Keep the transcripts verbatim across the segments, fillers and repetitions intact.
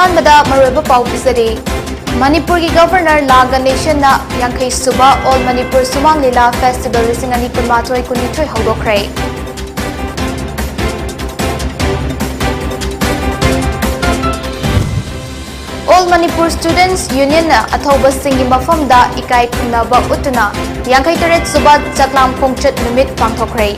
ꯑꯍꯥꯟꯕꯗ ꯃꯔꯨꯑꯣꯏꯕ ꯄꯥꯎ ꯄꯤꯖꯔꯤ꯫ ꯃꯅꯤꯄꯨꯔꯒꯤ ꯒꯕꯔꯅꯔ ꯂꯥ ꯒꯅꯦꯁꯟꯅ ꯌꯥꯡꯈꯩ ꯁꯨꯕ ꯑꯣꯜ ꯃꯅꯤꯄꯨꯔ ꯁꯨꯃꯥꯡ ꯂꯤꯂꯥ ꯐꯦꯁꯇꯤꯚꯦꯜ ꯂꯤꯁꯤꯡ ꯑꯅꯤ ꯀꯨꯟꯃꯥꯊꯣꯏ ꯀꯨꯟꯅꯤꯊꯣꯏ ꯍꯧꯗꯣꯛꯈ꯭ꯔꯦ꯫ ꯑꯣꯜ ꯃꯅꯤꯄꯨꯔ ꯁ꯭ꯇꯨꯗꯦꯟꯠꯁ ꯌꯨꯅꯤꯌꯟꯅ ꯑꯊꯧꯕꯁꯤꯡꯒꯤ ꯃꯐꯝꯗ ꯏꯀꯥꯏ ꯈꯨꯝꯅꯕ ꯎꯠꯇꯨꯅ ꯌꯥꯡꯈꯩ ꯇꯔꯦꯠ ꯁꯨꯕ ꯆꯥꯛꯂꯥꯝ ꯈꯣꯡꯆꯠ ꯅꯨꯃꯤꯠ ꯄꯥꯡꯊꯣꯛꯈ꯭ꯔꯦ꯫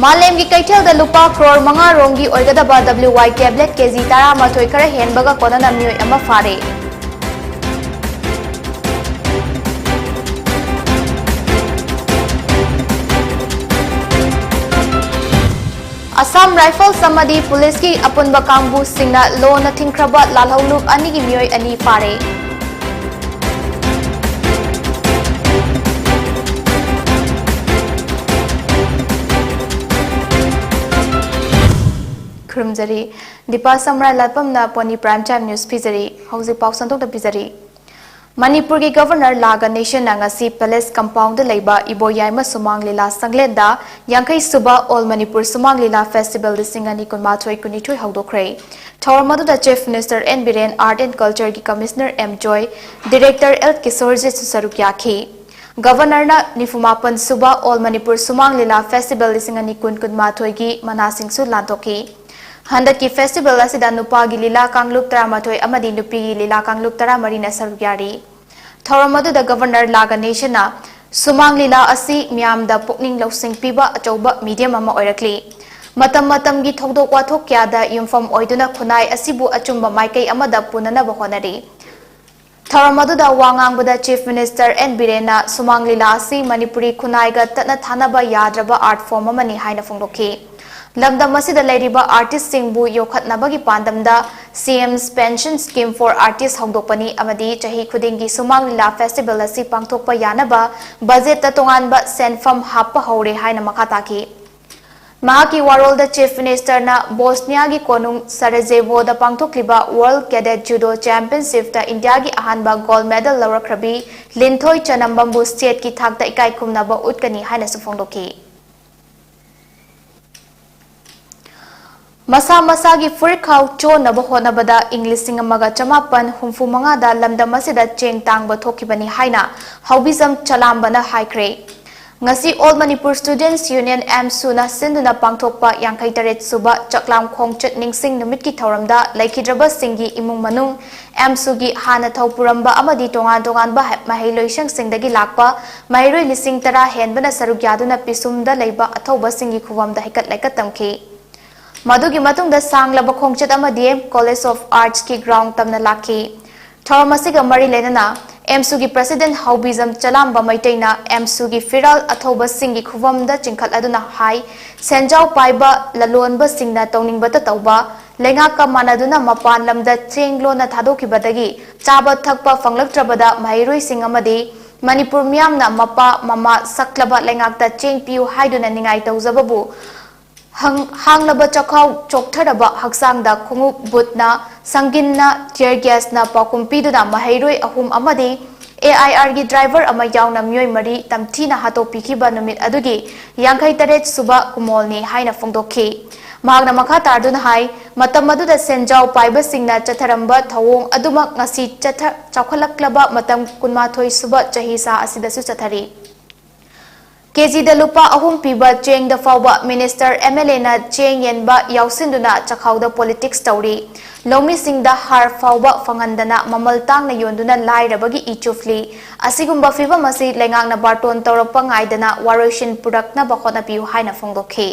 ꯃꯥꯂꯦꯝꯒꯤ ꯀꯩꯊꯦꯜꯗ ꯂꯨꯄꯥ ꯀ꯭ꯔꯣꯔ ꯃꯉꯥ ꯔꯣꯝꯒꯤ ꯑꯣꯏꯒꯗꯕ W Y tablet K G ꯇꯔꯥꯃꯥꯊꯣꯏ ꯈꯔ ꯍꯦꯟꯕꯒ ꯀꯣꯟꯅꯅ ꯃꯤꯑꯣꯏ ꯑꯃ ꯐꯥꯔꯦ꯫ ꯑꯁꯥꯝ ꯔꯥꯏꯐꯜꯁ ꯑꯃꯗꯤ ꯄꯨꯂꯤꯁꯀꯤ ꯑꯄꯨꯟꯕ ꯀꯥꯡꯕꯨꯁꯤꯡꯅ ꯂꯣꯅ ꯊꯤꯡꯈ꯭ꯔꯕ ꯂꯥꯜꯍꯧꯂꯨꯞ ꯑꯅꯤꯒꯤ ꯃꯤꯑꯣꯏ ꯑꯅꯤ ꯐꯥꯔꯦ꯫ ꯈꯨꯔꯨꯝꯖꯔꯤ꯫ ꯗꯤꯄꯥ ꯁꯝꯔꯥꯏ ꯂꯥꯠꯄꯝꯅ ꯄꯣꯅꯤ Prime Time News ꯄꯤꯖꯔꯤ꯫ ꯍꯧꯖꯤꯛ ꯄꯥꯎ ꯁꯟꯗꯣꯛꯅ ꯄꯤꯖꯔꯤ꯫ ꯃꯅꯤꯄꯨꯔꯒꯤ ꯒꯕꯔꯅꯔ ꯂꯥ ꯒꯅꯦꯁꯟꯅ ꯉꯁꯤ ꯄꯦꯂꯦꯁ ꯀꯝꯄꯥꯎꯟꯗ ꯂꯩꯕ ꯏꯕꯣꯌꯥꯏꯃ ꯁꯨꯃꯥꯡ ꯂꯤꯂꯥ ꯁꯪꯂꯦꯟꯗ ꯌꯥꯡꯈꯩ ꯁꯨꯕ ꯑꯣꯜ ꯃꯅꯤꯄꯨꯔ ꯁꯨꯃꯥꯡ ꯂꯤꯂꯥ ꯐꯦꯁꯇꯤꯚꯦꯜ ꯂꯤꯁꯤꯡ ꯑꯅꯤ ꯀꯨꯟꯃꯥꯊꯣꯏ ꯀꯨꯟꯅꯤꯊꯣꯏ ꯍꯧꯗꯣꯛꯈ꯭ꯔꯦ꯫ ꯊꯧꯔꯝ ꯑꯗꯨꯗ Chief Minister N Biren, Art and Culture ꯒꯤ Commissioner M ꯖꯣꯏ, Director L ꯀꯤꯁꯣꯔꯖꯤꯠꯁꯨ ꯁꯔꯨꯛ ꯌꯥꯈꯤ꯫ ꯒꯕꯔꯅꯔꯅ ꯅꯤꯐꯨꯃꯥꯄꯟ ꯁꯨꯕ ꯑꯣꯜ ꯃꯅꯤꯄꯨꯔ ꯁꯨꯃꯥꯡ ꯂꯤꯂꯥ ꯐꯦꯁꯇꯤꯚꯦꯜ ꯂꯤꯁꯤꯡ ꯑꯅꯤ ꯀꯨꯟ ꯀꯨꯟꯃꯥꯊꯣꯏꯒꯤ ꯃꯅꯥꯁꯤꯡꯁꯨ ꯂꯥꯟꯊꯣꯛꯈꯤ꯫ ꯍꯟꯗꯛꯀꯤ ꯐꯦꯁꯇꯤꯚꯦꯜ ꯑꯁꯤꯗ ꯅꯨꯄꯥꯒꯤ ꯂꯤꯂꯥ ꯀꯥꯡꯂꯨꯞ ꯇꯔꯥꯃꯥꯊꯣꯏ ꯑꯃꯗꯤ ꯅꯨꯄꯤꯒꯤ ꯂꯤꯂꯥ ꯀꯥꯡꯂꯨꯞ ꯇꯔꯥꯃꯔꯤꯅ ꯁꯔꯨꯛ ꯌꯥꯔꯤ꯫ ꯊꯧꯔꯝ ꯑꯗꯨꯗ ꯒꯕꯔꯅꯔ ꯂꯥ ꯒꯅꯦꯁꯟꯅ ꯁꯨꯃꯥꯡ ꯂꯤꯂꯥ ꯑꯁꯤ ꯃꯤꯌꯥꯝꯗ ꯄꯨꯛꯅꯤꯡ ꯂꯧꯁꯤꯡ ꯄꯤꯕ ꯑꯆꯧꯕ medium ꯑꯃ ꯑꯣꯏꯔꯛꯂꯤ꯫ ꯃꯇꯝ ꯃꯇꯝꯒꯤ ꯊꯧꯗꯣꯛ ꯋꯥꯊꯣꯛ ꯀꯌꯥꯗ ꯌꯨꯝꯐꯝ ꯑꯣꯏꯗꯨꯅ ꯈꯨꯟꯅꯥꯏ ꯑꯁꯤꯕꯨ ꯑꯆꯨꯝꯕ ꯃꯥꯏꯀꯩ ꯑꯃꯗ ꯄꯨꯅꯅꯕ ꯍꯣꯠꯅꯔꯤ꯫ ꯊꯧꯔꯝ ꯑꯗꯨꯗ ꯋꯥ ꯉꯥꯡꯕꯗ Chief Minister N ꯕꯤꯔꯦꯟꯅ ꯁꯨꯃꯥꯡ ꯂꯤꯂꯥ ꯑꯁꯤ ꯃꯅꯤꯄꯨꯔꯤ ꯈꯨꯟꯅꯥꯏꯒ ꯇꯠꯅ ꯊꯥꯅꯕ ꯌꯥꯗ꯭ꯔꯕ art form ꯑꯃꯅꯤ ꯍꯥꯏꯅ ꯐꯣꯡꯗꯣꯛꯈꯤ꯫ ꯂꯝꯗꯝ ꯑꯁꯤꯗ ꯂꯩꯔꯤꯕ artistꯁꯤꯡꯕꯨ ꯌꯣꯛꯈꯠꯅꯕꯒꯤ ꯄꯥꯟꯗꯝꯗ C M's Pension Scheme for Artists ꯍꯧꯗꯣꯛꯄꯅꯤ ꯑꯃꯗꯤ ꯆꯍꯤ ꯈꯨꯗꯤꯡꯒꯤ ꯁꯨꯃꯥꯡ ꯂꯤꯂꯥ festival ꯑꯁꯤ ꯄꯥꯡꯊꯣꯛꯄ ꯌꯥꯅꯕ budgetꯇ ꯇꯣꯉꯥꯟꯕ ꯁꯦꯟꯐꯝ ꯍꯥꯞꯄ ꯍꯧꯔꯦ ꯍꯥꯏꯅ ꯃꯈꯥ ꯇꯥꯈꯤ꯫ ꯃꯍꯥꯛꯀꯤ ꯋꯥꯔꯣꯜꯗ Chief Minister ꯅ ꯕꯣꯁꯅꯤꯌꯥꯒꯤ ꯀꯣꯅꯨꯡ ꯁꯔꯥꯖꯦꯚꯣꯗ ꯄꯥꯡꯊꯣꯛꯂꯤꯕ World Cadet Judo Championship ꯇ ꯏꯟꯗꯤꯌꯥꯒꯤ ꯑꯍꯥꯟꯕ gold medal ꯂꯧꯔꯛꯈ꯭ꯔꯕꯤ ꯂꯤꯟꯊꯣꯏ ꯆꯅꯝꯕꯝꯕꯨ state ꯀꯤ ꯊꯥꯛꯇ ꯏꯀꯥꯏ ꯈꯨꯝꯅꯕ ꯎꯠꯀꯅꯤ ꯍꯥꯏꯅꯁꯨ ꯐꯣꯡꯗꯣꯛꯈꯤ꯫ ꯃꯁꯥ ꯃꯁꯥꯒꯤ ꯐꯨꯔꯤꯠꯈꯥꯎ ꯆꯣꯟꯅꯕ ꯍꯣꯠꯅꯕꯗ ꯏꯪ ꯂꯤꯁꯤꯡ ꯑꯃꯒ ꯆꯃꯥꯄꯟ ꯍꯨꯝꯐꯨ ꯃꯉꯥꯗ ꯂꯝꯗꯝ ꯑꯁꯤꯗ ꯆꯦꯡ ꯇꯥꯡꯕ ꯊꯣꯛꯈꯤꯕꯅꯤ ꯍꯥꯏꯅ ꯍꯥꯎꯕꯤꯖꯝ ꯆꯂꯥꯝꯕꯅ ꯍꯥꯏꯈ꯭ꯔꯦ꯫ ꯉꯁꯤ All Manipur Students Union, AMSU ꯅ ꯁꯤꯟꯗꯨꯅ ꯄꯥꯡꯊꯣꯛꯄ ꯌꯥꯡꯈꯩ ꯇꯔꯦꯠ ꯁꯨꯕ ꯆꯥꯛꯂꯥꯝ ꯈꯣꯡꯆꯠ ꯅꯤꯡꯁꯤꯡ ꯅꯨꯃꯤꯠꯀꯤ ꯊꯧꯔꯝꯗ ꯂꯩꯈꯤꯗ꯭ꯔꯕꯁꯤꯡꯒꯤ ꯏꯃꯨꯡ ꯃꯅꯨꯡ, AMSU ꯒꯤ ꯍꯥꯟꯅ ꯊꯧ ꯄꯨꯔꯝꯕ ꯑꯃꯗꯤ ꯇꯣꯉꯥꯟ ꯇꯣꯉꯥꯟꯕ ꯃꯍꯩꯂꯣꯏꯁꯪꯁꯤꯡꯗꯒꯤ ꯂꯥꯛꯄ ꯃꯍꯩꯔꯣꯏ ꯂꯤꯁꯤꯡ ꯇꯔꯥ ꯍꯦꯟꯕꯅ ꯁꯔꯨꯛ ꯌꯥꯗꯨꯅ ꯄꯤꯁꯨꯝꯗ ꯂꯩꯕ ꯑꯊꯧꯕꯁꯤꯡꯒꯤ ꯈꯨꯕꯝꯗ ꯍꯩꯀꯠ ꯂꯩꯀꯠ ꯇꯝꯈꯤ꯫ ꯃꯗꯨꯒꯤ ꯃꯇꯨꯡꯗ ꯁꯥꯡꯂꯕ ꯈꯣꯡꯆꯠ ꯑꯃꯗꯤ College of Arts ꯀꯤ ground ꯇꯝꯅ ꯂꯥꯛꯈꯤ꯫ ꯊꯧꯔꯝ ꯑꯁꯤꯒ ꯃꯔꯤ ꯂꯩꯅꯅ AMSU ꯒꯤ President ꯍꯥꯎꯕꯤꯖꯝ ꯆꯂꯥꯝꯕ ꯃꯩꯇꯩꯅ AMSU ꯒꯤ ꯐꯤꯔꯥꯜ ꯑꯊꯧꯕꯁꯤꯡꯒꯤ ꯈꯨꯕꯝꯗ ꯆꯤꯡꯈꯠꯂꯗꯨꯅ ꯍꯥꯏ, ꯁꯦꯟꯖꯥꯎ ꯄꯥꯏꯕ ꯂꯂꯣꯟꯕꯁꯤꯡꯅ ꯇꯧꯅꯤꯡꯕꯇ ꯇꯧꯕ, ꯂꯩꯉꯥꯛꯀ ꯃꯥꯟꯅꯗꯨꯅ ꯃꯄꯥꯟ ꯂꯝꯗ ꯆꯦꯡ ꯂꯣꯟꯅ ꯊꯥꯗꯣꯛꯈꯤꯕꯗꯒꯤ ꯆꯥꯕ ꯊꯛꯄ ꯐꯪꯂꯛꯇ꯭ꯔꯕꯗ ꯃꯍꯩꯔꯣꯏꯁꯤꯡ ꯑꯃꯗꯤ ꯃꯅꯤꯄꯨꯔ ꯃꯤꯌꯥꯝꯅ ꯃꯄꯥ ꯃꯃꯥ ꯁꯛꯂꯕ ꯂꯩꯉꯥꯛꯇ ꯆꯦꯡ ꯄꯤꯌꯨ ꯍꯥꯏꯗꯨꯅ ꯅꯤꯡꯉꯥꯏ ꯇꯧꯖꯕꯕꯨ ꯍꯪ-, ꯍꯥꯡꯂꯕ ꯆꯈꯥꯎ ꯆꯣꯛꯊꯔꯕ ꯍꯛꯆꯥꯡꯗ ꯈꯣꯡꯎꯞ ꯕꯨꯠꯅ, ꯁꯪꯒꯤꯟꯅ, tear gas ꯅ ꯄꯥꯎꯈꯨꯝ ꯄꯤꯗꯨꯅ ꯃꯍꯩꯔꯣꯏ ꯑꯍꯨꯝ ꯑꯃꯗꯤ AIR ꯒꯤ driver ꯑꯃ ꯌꯥꯎꯅ ꯃꯤꯑꯣꯏ ꯃꯔꯤ ꯇꯝꯊꯤꯅ ꯍꯥꯠꯇꯣꯛꯄꯤꯈꯤꯕ ꯅꯨꯃꯤꯠ ꯑꯗꯨꯒꯤ ꯌꯥꯡꯈꯩ ꯇꯔꯦꯠ ꯁꯨꯕ ꯀꯨꯃꯣꯜꯅꯤ ꯍꯥꯏꯅ ꯐꯣꯡꯗꯣꯛꯈꯤ꯫ ꯃꯍꯥꯛꯅ ꯃꯈꯥ ꯇꯥꯗꯨꯅ ꯍꯥꯏ, ꯃꯇꯝ ꯑꯗꯨꯗ ꯁꯦꯟꯖꯥꯎ ꯄꯥꯏꯕꯁꯤꯡꯅ ꯆꯠꯊꯔꯝꯕ ꯊꯧꯑꯣꯡ ꯑꯗꯨꯃꯛ ꯉꯁꯤ ꯆꯠꯊ-, ꯆꯥꯎꯈꯠꯂꯛꯂꯕ ꯃꯇꯝ ꯀꯨꯟꯃꯥꯊꯣꯏ ꯁꯨꯕ ꯆꯍꯤꯆꯥ ꯑꯁꯤꯗꯁꯨ ꯆꯠꯊꯔꯤ꯫ KG ꯗ ꯂꯨꯄꯥ ꯑꯍꯨꯝ ꯄꯤꯕ ꯆꯦꯡꯗ ꯐꯥꯎꯕ minister, MLA ꯅ ꯆꯦꯡ ꯌꯦꯟꯕ ꯌꯥꯎꯁꯤꯟꯗꯨꯅ ꯆꯈꯥꯎꯗ politics ꯇꯧꯔꯤ꯫ ꯂꯧꯃꯤꯁꯤꯡꯗ ꯍꯥꯔ ꯐꯥꯎꯕ ꯐꯪꯍꯟꯗꯅ ꯃꯃꯜ ꯇꯥꯡꯅ ꯌꯣꯟꯗꯨꯅ ꯂꯥꯏꯔꯕꯒꯤ ꯏ ꯆꯨꯞꯂꯤ꯫ ꯑꯁꯤꯒꯨꯝꯕ ꯐꯤꯚꯝ ꯑꯁꯤ ꯂꯩꯉꯥꯛꯅ ꯕꯥꯔꯇꯣꯟ ꯇꯧꯔꯛꯄ ꯉꯥꯏꯗꯅ ꯋꯥꯔꯣꯏꯁꯤꯟ ꯄꯨꯔꯛꯅꯕ ꯍꯣꯠꯅꯕꯤꯌꯨ ꯍꯥꯏꯅ ꯐꯣꯡꯗꯣꯛꯈꯤ꯫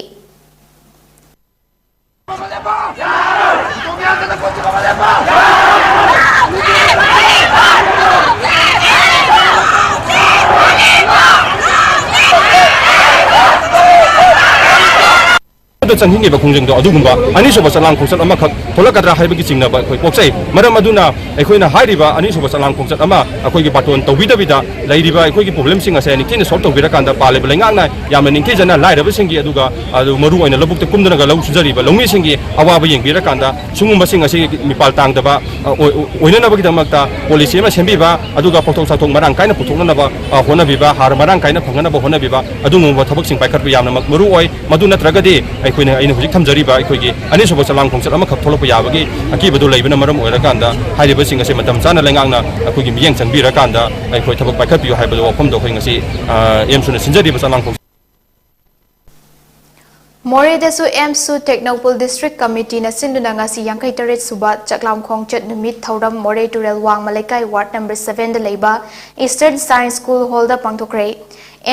ꯆꯪꯁꯤꯟꯈꯤꯕ ꯈꯣꯡꯖꯪꯗꯣ ꯑꯗꯨꯒꯨꯝꯕ ꯑꯅꯤꯁꯨꯕ ꯆꯂꯥꯡ ꯈꯣꯡꯆꯠ ꯑꯃꯈꯛ ꯊꯣꯛꯂꯛꯀꯗ꯭ꯔꯥ ꯍꯥꯏꯕꯒꯤ ꯆꯤꯡꯅꯕ ꯑꯩꯈꯣꯏ ꯄꯣꯛꯆꯩ꯫ ꯃꯔꯝ ꯑꯗꯨꯅ ꯑꯩꯈꯣꯏꯅ ꯍꯥꯏꯔꯤꯕ ꯑꯅꯤꯁꯨꯕ ꯆꯂꯥꯡ ꯈꯣꯡꯆꯠ ꯑꯃ ꯑꯩꯈꯣꯏꯒꯤ ꯕꯥꯇꯣꯟ ꯇꯧꯕꯤꯗꯕꯤꯗ ꯂꯩꯔꯤꯕ ꯑꯩꯈꯣꯏꯒꯤ problemꯁꯤꯡ ꯑꯁꯦ ꯅꯤꯡꯊꯤꯅ solve ꯇꯧꯕꯤꯔꯀꯥꯟꯗ ꯄꯥꯜꯂꯤꯕ ꯂꯩꯉꯥꯛꯅ ꯌꯥꯝꯅ ꯅꯤꯡꯊꯤꯖꯅ ꯂꯥꯏꯔꯕꯁꯤꯡꯒꯤ, ꯑꯗꯨꯒ ꯑꯗꯨ ꯃꯔꯨ ꯑꯣꯏꯅ ꯂꯧꯕꯨꯛꯇ ꯀꯨꯝꯗꯨꯅꯒ ꯂꯧ ꯁꯨꯖꯔꯤꯕ ꯂꯧꯃꯤꯁꯤꯡꯒꯤ ꯑꯋꯥꯕ ꯌꯦꯡꯕꯤꯔꯀꯥꯟꯗ ꯁꯤꯒꯨꯝꯕꯁꯤꯡ ꯑꯁꯤ ꯃꯤꯄꯥꯜ ꯇꯥꯡꯗꯕ, ꯑ, ꯑꯣꯏ-, ꯑꯣꯏꯅꯅꯕꯒꯤꯗꯃꯛꯇ policy ꯑꯃ ꯁꯦꯝꯕꯤꯕ, ꯑꯗꯨꯒ ꯄꯣꯠꯊꯣꯛ ꯆꯥꯊꯣꯛ ꯃꯔꯥꯡ ꯀꯥꯏꯅ ꯄꯨꯊꯣꯛꯅꯅꯕ, ꯑ, ꯍꯣꯠꯅꯕꯤꯕ, ꯍꯥꯔ ꯃꯔꯥꯡ ꯀꯥꯏꯅ ꯐꯪꯅꯅꯕ ꯍꯣꯠꯅꯕꯤꯕ, ꯑꯗꯨꯒꯨꯝꯕ ꯊꯕꯛꯁꯤꯡ ꯄꯥꯏꯈꯠꯄ ꯌꯥꯝꯅꯃꯛ ꯃꯔꯨ ꯑꯣꯏ꯫ ꯃꯗꯨ ꯅꯠꯇ꯭ꯔꯒꯗꯤ ꯑꯩꯈꯣꯏꯅ, ꯑꯩꯅ ꯍꯧꯖꯤꯛ ꯊꯝꯖꯔꯤꯕ ꯑꯩꯈꯣꯏꯒꯤ ꯑꯅꯤꯁꯨꯕ ꯆꯂꯥꯡ ꯈꯣꯡꯆꯠ ꯑꯃꯈꯛ ꯊꯣꯛꯂꯛꯄ ꯌꯥꯕꯒꯤ ꯑꯀꯤꯕꯗꯨ ꯂꯩꯕꯅ ꯃꯔꯝ ꯑꯣꯏꯔꯀꯥꯟꯗ ꯍꯥꯏꯔꯤꯕꯁꯤꯡ ꯑꯁꯦ ꯃꯇꯝ ꯆꯥꯅ ꯂꯩꯉꯥꯛꯅ ꯑꯩꯈꯣꯏꯒꯤ ꯃꯤꯠꯌꯦꯡ ꯆꯪꯕꯤꯔꯀꯥꯟꯗ ꯑꯩꯈꯣꯏ ꯊꯕꯛ ꯄꯥꯏꯈꯠꯄꯤꯌꯨ ꯍꯥꯏꯕꯗꯨ ꯋꯥꯐꯝꯗꯣ ꯑꯩꯈꯣꯏ ꯉꯁꯤ, ꯑ, ꯑꯦꯝꯁꯨꯅ ꯁꯤꯟꯖꯔꯤꯕ ꯆꯂꯥꯡ ꯈꯣꯡꯆꯠ ꯃꯣꯔꯦꯗꯁꯨ ꯑꯦꯝꯁꯨ ꯇꯦꯛꯅꯧꯄꯜ District Committeeꯅ ꯁꯤꯟꯗꯨꯅ ꯉꯁꯤ ꯌꯥꯡꯈꯩ ꯇꯔꯦꯠ ꯁꯨꯕ ꯆꯥꯛꯂꯥꯝ ꯈꯣꯡꯆꯠ ꯅꯨꯃꯤꯠ ꯊꯧꯔꯝ ꯃꯣꯔꯦ ꯇꯨꯔꯦꯜ ꯋꯥꯡꯃ ꯂꯩꯀꯥꯏ ward number sevenꯗ ꯂꯩꯕ Eastern Science School Hallꯗ ꯄꯥꯡꯊꯣꯛꯈ꯭ꯔꯦ꯫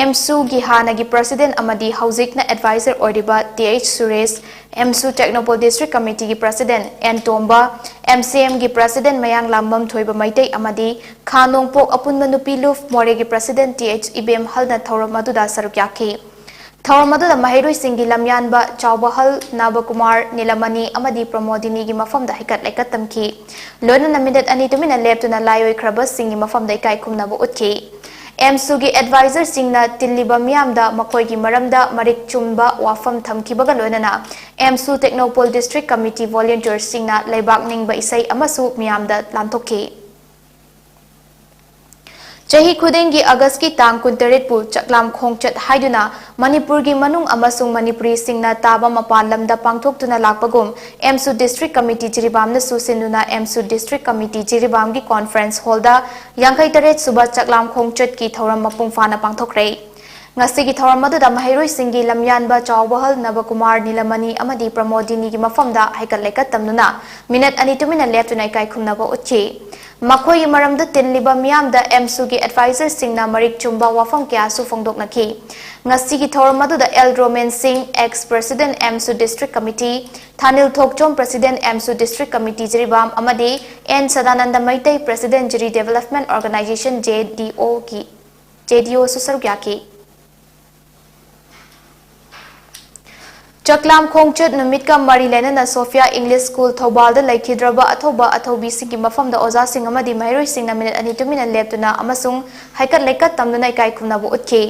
ꯑꯦꯝꯁꯨꯒꯤ ꯍꯥꯟꯅꯒꯤ President ꯑꯃꯗꯤ ꯍꯧꯖꯤꯛꯅ Advisor ꯑꯣꯏꯔꯤꯕ T H Suresh, AMSU Tengnoupal District Committeeꯒꯤ President N Tomba, M C ꯑꯦꯝꯒꯤ President ꯃꯌꯥꯡꯂꯥꯝꯕꯝ ꯊꯣꯏꯕ ꯃꯩꯇꯩ ꯑꯃꯗꯤ ꯈꯥ ꯅꯣꯡꯄꯣꯛ ꯑꯄꯨꯟꯕ ꯅꯨꯄꯤ ꯂꯨꯞ ꯃꯣꯔꯦꯒꯤ President ꯇꯤ ꯑꯩꯆ ꯏꯕꯦꯝꯍꯜꯅ ꯊꯧꯔꯝ ꯑꯗꯨꯗ ꯁꯔꯨꯛ ꯌꯥꯈꯤ꯫ ꯊꯧꯔꯝ ꯑꯗꯨꯗ ꯃꯍꯩꯔꯣꯏꯁꯤꯡꯒꯤ ꯂꯝꯌꯥꯟꯕ ꯆꯥꯎꯕꯍꯜ ꯅꯕꯀꯨꯃꯥꯔ, ꯅꯤꯂꯃꯅꯤ ꯑꯃꯗꯤ ꯄ꯭ꯔꯃꯣꯗꯤꯅꯤꯒꯤ ꯃꯐꯝꯗ ꯍꯩꯀꯠ ꯂꯩꯀꯠ ꯇꯝꯈꯤ꯫ ꯂꯣꯏꯅꯅ ꯃꯤꯅꯤꯠ ꯑꯅꯤ ꯇꯨꯃꯤꯟꯅ ꯂꯦꯞꯇꯨꯅ ꯂꯥꯏ ꯑꯣꯏꯈ꯭ꯔꯕꯁꯤꯡꯒꯤ ꯃꯐꯝꯗ ꯏꯀꯥꯏ ꯈꯨꯝꯅꯕ ꯎꯠꯈꯤ꯫ ꯑꯦꯝꯁꯨꯒꯤ Advisorꯁꯤꯡꯅ ꯇꯤꯜꯂꯤꯕ ꯃꯤꯌꯥꯝꯗ ꯃꯈꯣꯏꯒꯤ ꯃꯔꯝꯗ ꯃꯔꯤꯛ ꯆꯨꯝꯕ ꯋꯥꯐꯝ ꯊꯝꯈꯤꯕꯒ ꯂꯣꯏꯅꯅ ꯑꯦꯝꯁꯨ ꯇꯦꯛꯅꯧꯄꯜ District Committee volunteersꯁꯤꯡꯅ ꯂꯩꯕꯥꯛ ꯅꯤꯡꯕ ꯏꯁꯩ ꯑꯃꯁꯨ ꯃꯤꯌꯥꯝꯗ ꯂꯥꯟꯊꯣꯛꯈꯤ꯫ ꯆꯍꯤ ꯈꯨꯗꯤꯡꯒꯤ ꯑꯒꯁꯀꯤ ꯇꯥꯡ ꯀꯨꯟꯇꯔꯦꯠꯄꯨ ꯆꯥꯛꯂꯥꯝ ꯈꯣꯡꯆꯠ ꯍꯥꯏꯗꯨꯅ ꯃꯅꯤꯄꯨꯔꯒꯤ ꯃꯅꯨꯡ ꯑꯃꯁꯨꯡ ꯃꯅꯤꯄꯨꯔꯤꯁꯤꯡꯅ ꯇꯥꯕ ꯃꯄꯥꯟ ꯂꯝꯗ ꯄꯥꯡꯊꯣꯛꯇꯨꯅ ꯂꯥꯛꯄꯒꯨꯝ ꯑꯦꯝꯁꯨ District Committee ꯖꯤꯔꯤꯕꯥꯝꯅꯁꯨ ꯁꯤꯟꯗꯨꯅ ꯑꯦꯝꯁꯨ District Committee ꯖꯤꯔꯤꯕꯥꯝꯒꯤ Conference Hallꯗ ꯌꯥꯡꯈꯩ ꯇꯔꯦꯠ ꯁꯨꯕ ꯆꯥꯛꯂꯥꯝ ꯈꯣꯡꯆꯠꯀꯤ ꯊꯧꯔꯝ ꯃꯄꯨꯡ ꯐꯥꯅ ꯄꯥꯡꯊꯣꯛꯈ꯭ꯔꯦ꯫ ꯉꯁꯤꯒꯤ ꯊꯧꯔꯝ ꯑꯗꯨꯗ ꯃꯍꯩꯔꯣꯏꯁꯤꯡꯒꯤ ꯂꯝꯌꯥꯟꯕ ꯆꯥꯎꯕꯍꯜ ꯅꯕꯀꯨꯃꯥꯔ, ꯅꯤꯂꯃꯅꯤ ꯑꯃꯗꯤ ꯄ꯭ꯔꯃꯣꯗꯤꯅꯤꯒꯤ ꯃꯐꯝꯗ ꯍꯩꯀꯠ ꯂꯩꯀꯠ ꯇꯝꯗꯨꯅ ꯃꯤꯅꯠ ꯑꯅꯤ ꯇꯨꯃꯤꯟꯅ ꯂꯦꯞꯇꯨꯅ ꯏꯀꯥꯏ ꯈꯨꯝꯅꯕ ꯎꯠꯈꯤ꯫ ꯃꯈꯣꯏꯒꯤ ꯃꯔꯝꯗ ꯇꯤꯜꯂꯤꯕ ꯃꯤꯌꯥꯝꯗ ꯑꯦꯝꯁꯨꯒꯤ Advisorꯁꯤꯡꯅ ꯃꯔꯤꯛ ꯆꯨꯝꯕ ꯋꯥꯐꯝ ꯀꯌꯥꯁꯨ ꯐꯣꯡꯗꯣꯛꯅꯈꯤ꯫ ꯉꯁꯤꯒꯤ ꯊꯧꯔꯝ ꯑꯗꯨꯗ L Romen Singh, ex President AMSU District Committee, Thanil Thokchom, President AMSU District Committee Jiribam ꯑꯃꯗꯤ ꯑꯦꯟ ꯁꯗꯥꯅꯟꯗ Meitei, President Jiri Development Organisation, J D ꯑꯣꯒꯤ, ꯖꯦ ꯗꯤ ꯑꯣꯁꯨ ꯁꯔꯨꯛ ꯌꯥꯈꯤ꯫ ꯆꯥꯛꯂꯥꯝ ꯈꯣꯡꯆꯠ ꯅꯨꯃꯤꯠꯀ ꯃꯔꯤ ꯂꯩꯅꯅ ꯁꯣꯐꯤꯌꯥ ꯏꯪꯂꯤꯁ ꯁ꯭ꯀꯨꯜ ꯊꯧꯕꯥꯜꯗ ꯂꯩꯈꯤꯗ꯭ꯔꯕ ꯑꯊꯧꯕ ꯑꯊꯧꯕꯤꯁꯤꯡꯒꯤ ꯃꯐꯝꯗ ꯑꯣꯖꯥꯁꯤꯡ ꯑꯃꯗꯤ ꯃꯍꯩꯔꯣꯏꯁꯤꯡꯅ ꯃꯤꯅꯤꯠ ꯑꯅꯤ ꯇꯨꯃꯤꯟꯅ ꯂꯦꯞꯇꯨꯅ ꯑꯃꯁꯨꯡ ꯍꯩꯀꯠ ꯂꯩꯀꯠ ꯇꯝꯗꯨꯅ ꯏꯀꯥꯏ ꯈꯨꯝꯅꯕ ꯎꯠꯈꯤ꯫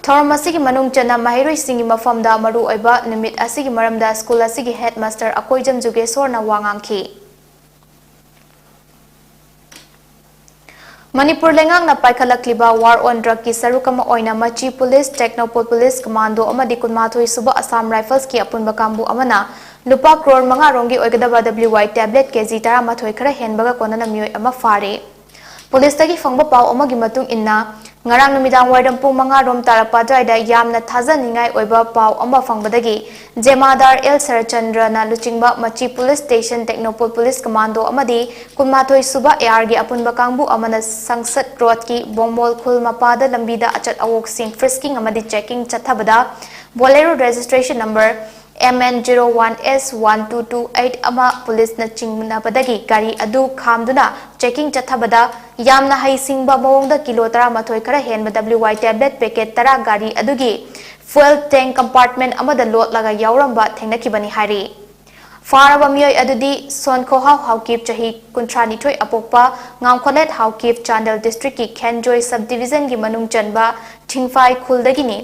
ꯊꯧꯔꯝ ꯑꯁꯤꯒꯤ ꯃꯅꯨꯡ ꯆꯟꯅ ꯃꯍꯩꯔꯣꯏꯁꯤꯡꯒꯤ ꯃꯐꯝꯗ ꯃꯔꯨꯑꯣꯏꯕ ꯅꯨꯃꯤꯠ ꯑꯁꯤꯒꯤ ꯃꯔꯝꯗ ꯁ꯭ꯀꯨꯜ ꯑꯁꯤꯒꯤ ꯍꯦꯗꯃꯥꯁꯇꯔ ꯑꯀꯣꯏꯖꯝ ꯖꯨꯒꯦꯁꯣꯔꯅ ꯋꯥ ꯉꯥꯡꯈꯤ꯫ ꯃꯅꯤꯄꯨꯔ ꯂꯩꯉꯥꯛꯅ ꯄꯥꯏꯈꯠꯂꯛꯂꯤꯕ war on drugꯀꯤ ꯁꯔꯨꯛ ꯑꯃ ꯑꯣꯏꯅ ꯃꯆꯤ ꯄꯨꯂꯤꯁ, ꯇꯦꯛꯅꯧꯄꯜ ꯄꯨꯂꯤꯁ ꯀꯃꯥꯟꯗꯣ ꯑꯃꯗꯤ ꯀꯨꯟꯃꯥꯊꯣꯏ ꯁꯨꯕ ꯑꯁꯥꯝ ꯔꯥꯏꯐꯜꯁꯀꯤ ꯑꯄꯨꯟꯕ ꯀꯥꯡꯕꯨ ꯑꯃꯅ ꯂꯨꯄꯥ ꯀ꯭ꯔꯣꯔ ꯃꯉꯥ ꯔꯣꯝꯒꯤ ꯑꯣꯏꯒꯗꯕ W I tablet K G ꯇꯔꯥꯃꯥꯊꯣꯏ ꯈꯔ ꯍꯦꯟꯕꯒ ꯀꯣꯟꯅꯅ ꯃꯤꯑꯣꯏ ꯑꯃ ꯐꯥꯔꯦ꯫ ꯄꯨꯂꯤꯁꯇꯒꯤ ꯐꯪꯕ ꯄꯥꯎ ꯑꯃꯒꯤ ꯃꯇꯨꯡ ꯏꯟꯅ, ꯉꯔꯥꯡ ꯅꯨꯃꯤꯗꯥꯡ ꯋꯥꯏꯔꯝ ꯄꯨꯡ ꯃꯉꯥ ꯔꯣꯝ ꯇꯥꯔꯛꯄ ꯑꯗꯨꯋꯥꯏꯗ ꯌꯥꯝꯅ ꯊꯥꯖꯅꯤꯡꯉꯥꯏ ꯑꯣꯏꯕ ꯄꯥꯎ ꯑꯃ ꯐꯪꯕꯗꯒꯤ ꯖꯦꯃꯥꯗꯥꯔ ꯑꯦꯜ ꯁꯔꯠꯆꯟꯗ꯭ꯔꯅ ꯂꯨꯆꯤꯡꯕ ꯃꯆꯤ police station, Tengnoupal police commando ꯑꯃꯗꯤ ꯀꯨꯟꯃꯥꯊꯣꯏ ꯁꯨꯕ ARꯒꯤ ꯑꯄꯨꯟꯕ ꯀꯥꯡꯕꯨ ꯑꯃꯅ ꯁꯪꯁꯠ ꯔꯣꯗꯀꯤ ꯕꯣꯡꯃꯣꯜ ꯈꯨꯜ ꯃꯄꯥꯗ ꯂꯝꯕꯤꯗ ꯑꯆꯠ ꯑꯋꯣꯛꯁꯤꯡ frisking ꯑꯃꯗꯤ checking ꯆꯠꯊꯕꯗ Bolero registration number M N zero one S one two two eight ꯑꯃ ꯄꯨꯂꯤꯁꯅ ꯆꯤꯡꯅꯕꯗꯒꯤ ꯒꯥꯔꯤ ꯑꯗꯨ ꯈꯥꯝꯗꯨꯅ checking ꯆꯠꯊꯕꯗ ꯌꯥꯝꯅ ꯍꯩꯁꯤꯡꯕ ꯃꯑꯣꯡꯗ ꯀꯤꯂꯣ ꯇꯔꯥꯃꯥꯊꯣꯏ ꯈꯔ ꯍꯦꯟꯕ W I tablet packet ꯇꯔꯥ ꯒꯥꯔꯤ ꯑꯗꯨꯒꯤ fuel tank compartment ꯑꯃꯗ ꯂꯣꯠꯂꯒ ꯌꯥꯎꯔꯝꯕ ꯊꯦꯡꯅꯈꯤꯕꯅꯤ ꯍꯥꯏꯔꯤ꯫ ꯐꯥꯔꯕ ꯃꯤꯑꯣꯏ ꯑꯗꯨꯗꯤ ꯁꯣꯟꯈꯣꯍꯥꯎ ꯍꯥꯎꯀꯤꯞ, ꯆꯍꯤ ꯀꯨꯟꯊ꯭ꯔꯥ ꯅꯤꯊꯣꯏ ꯑꯄꯣꯛꯄ ꯉꯥꯡꯈꯣꯂꯦꯠ ꯍꯥꯎꯀꯤꯞ, ꯆꯥꯟꯗꯦꯜ districtꯀꯤ ꯈꯦꯟꯖꯣꯏ sub divisionꯒꯤ ꯃꯅꯨꯡ ꯆꯟꯕ ꯊꯤꯡꯐꯥꯏ ꯈꯨꯜꯗꯒꯤꯅꯤ꯫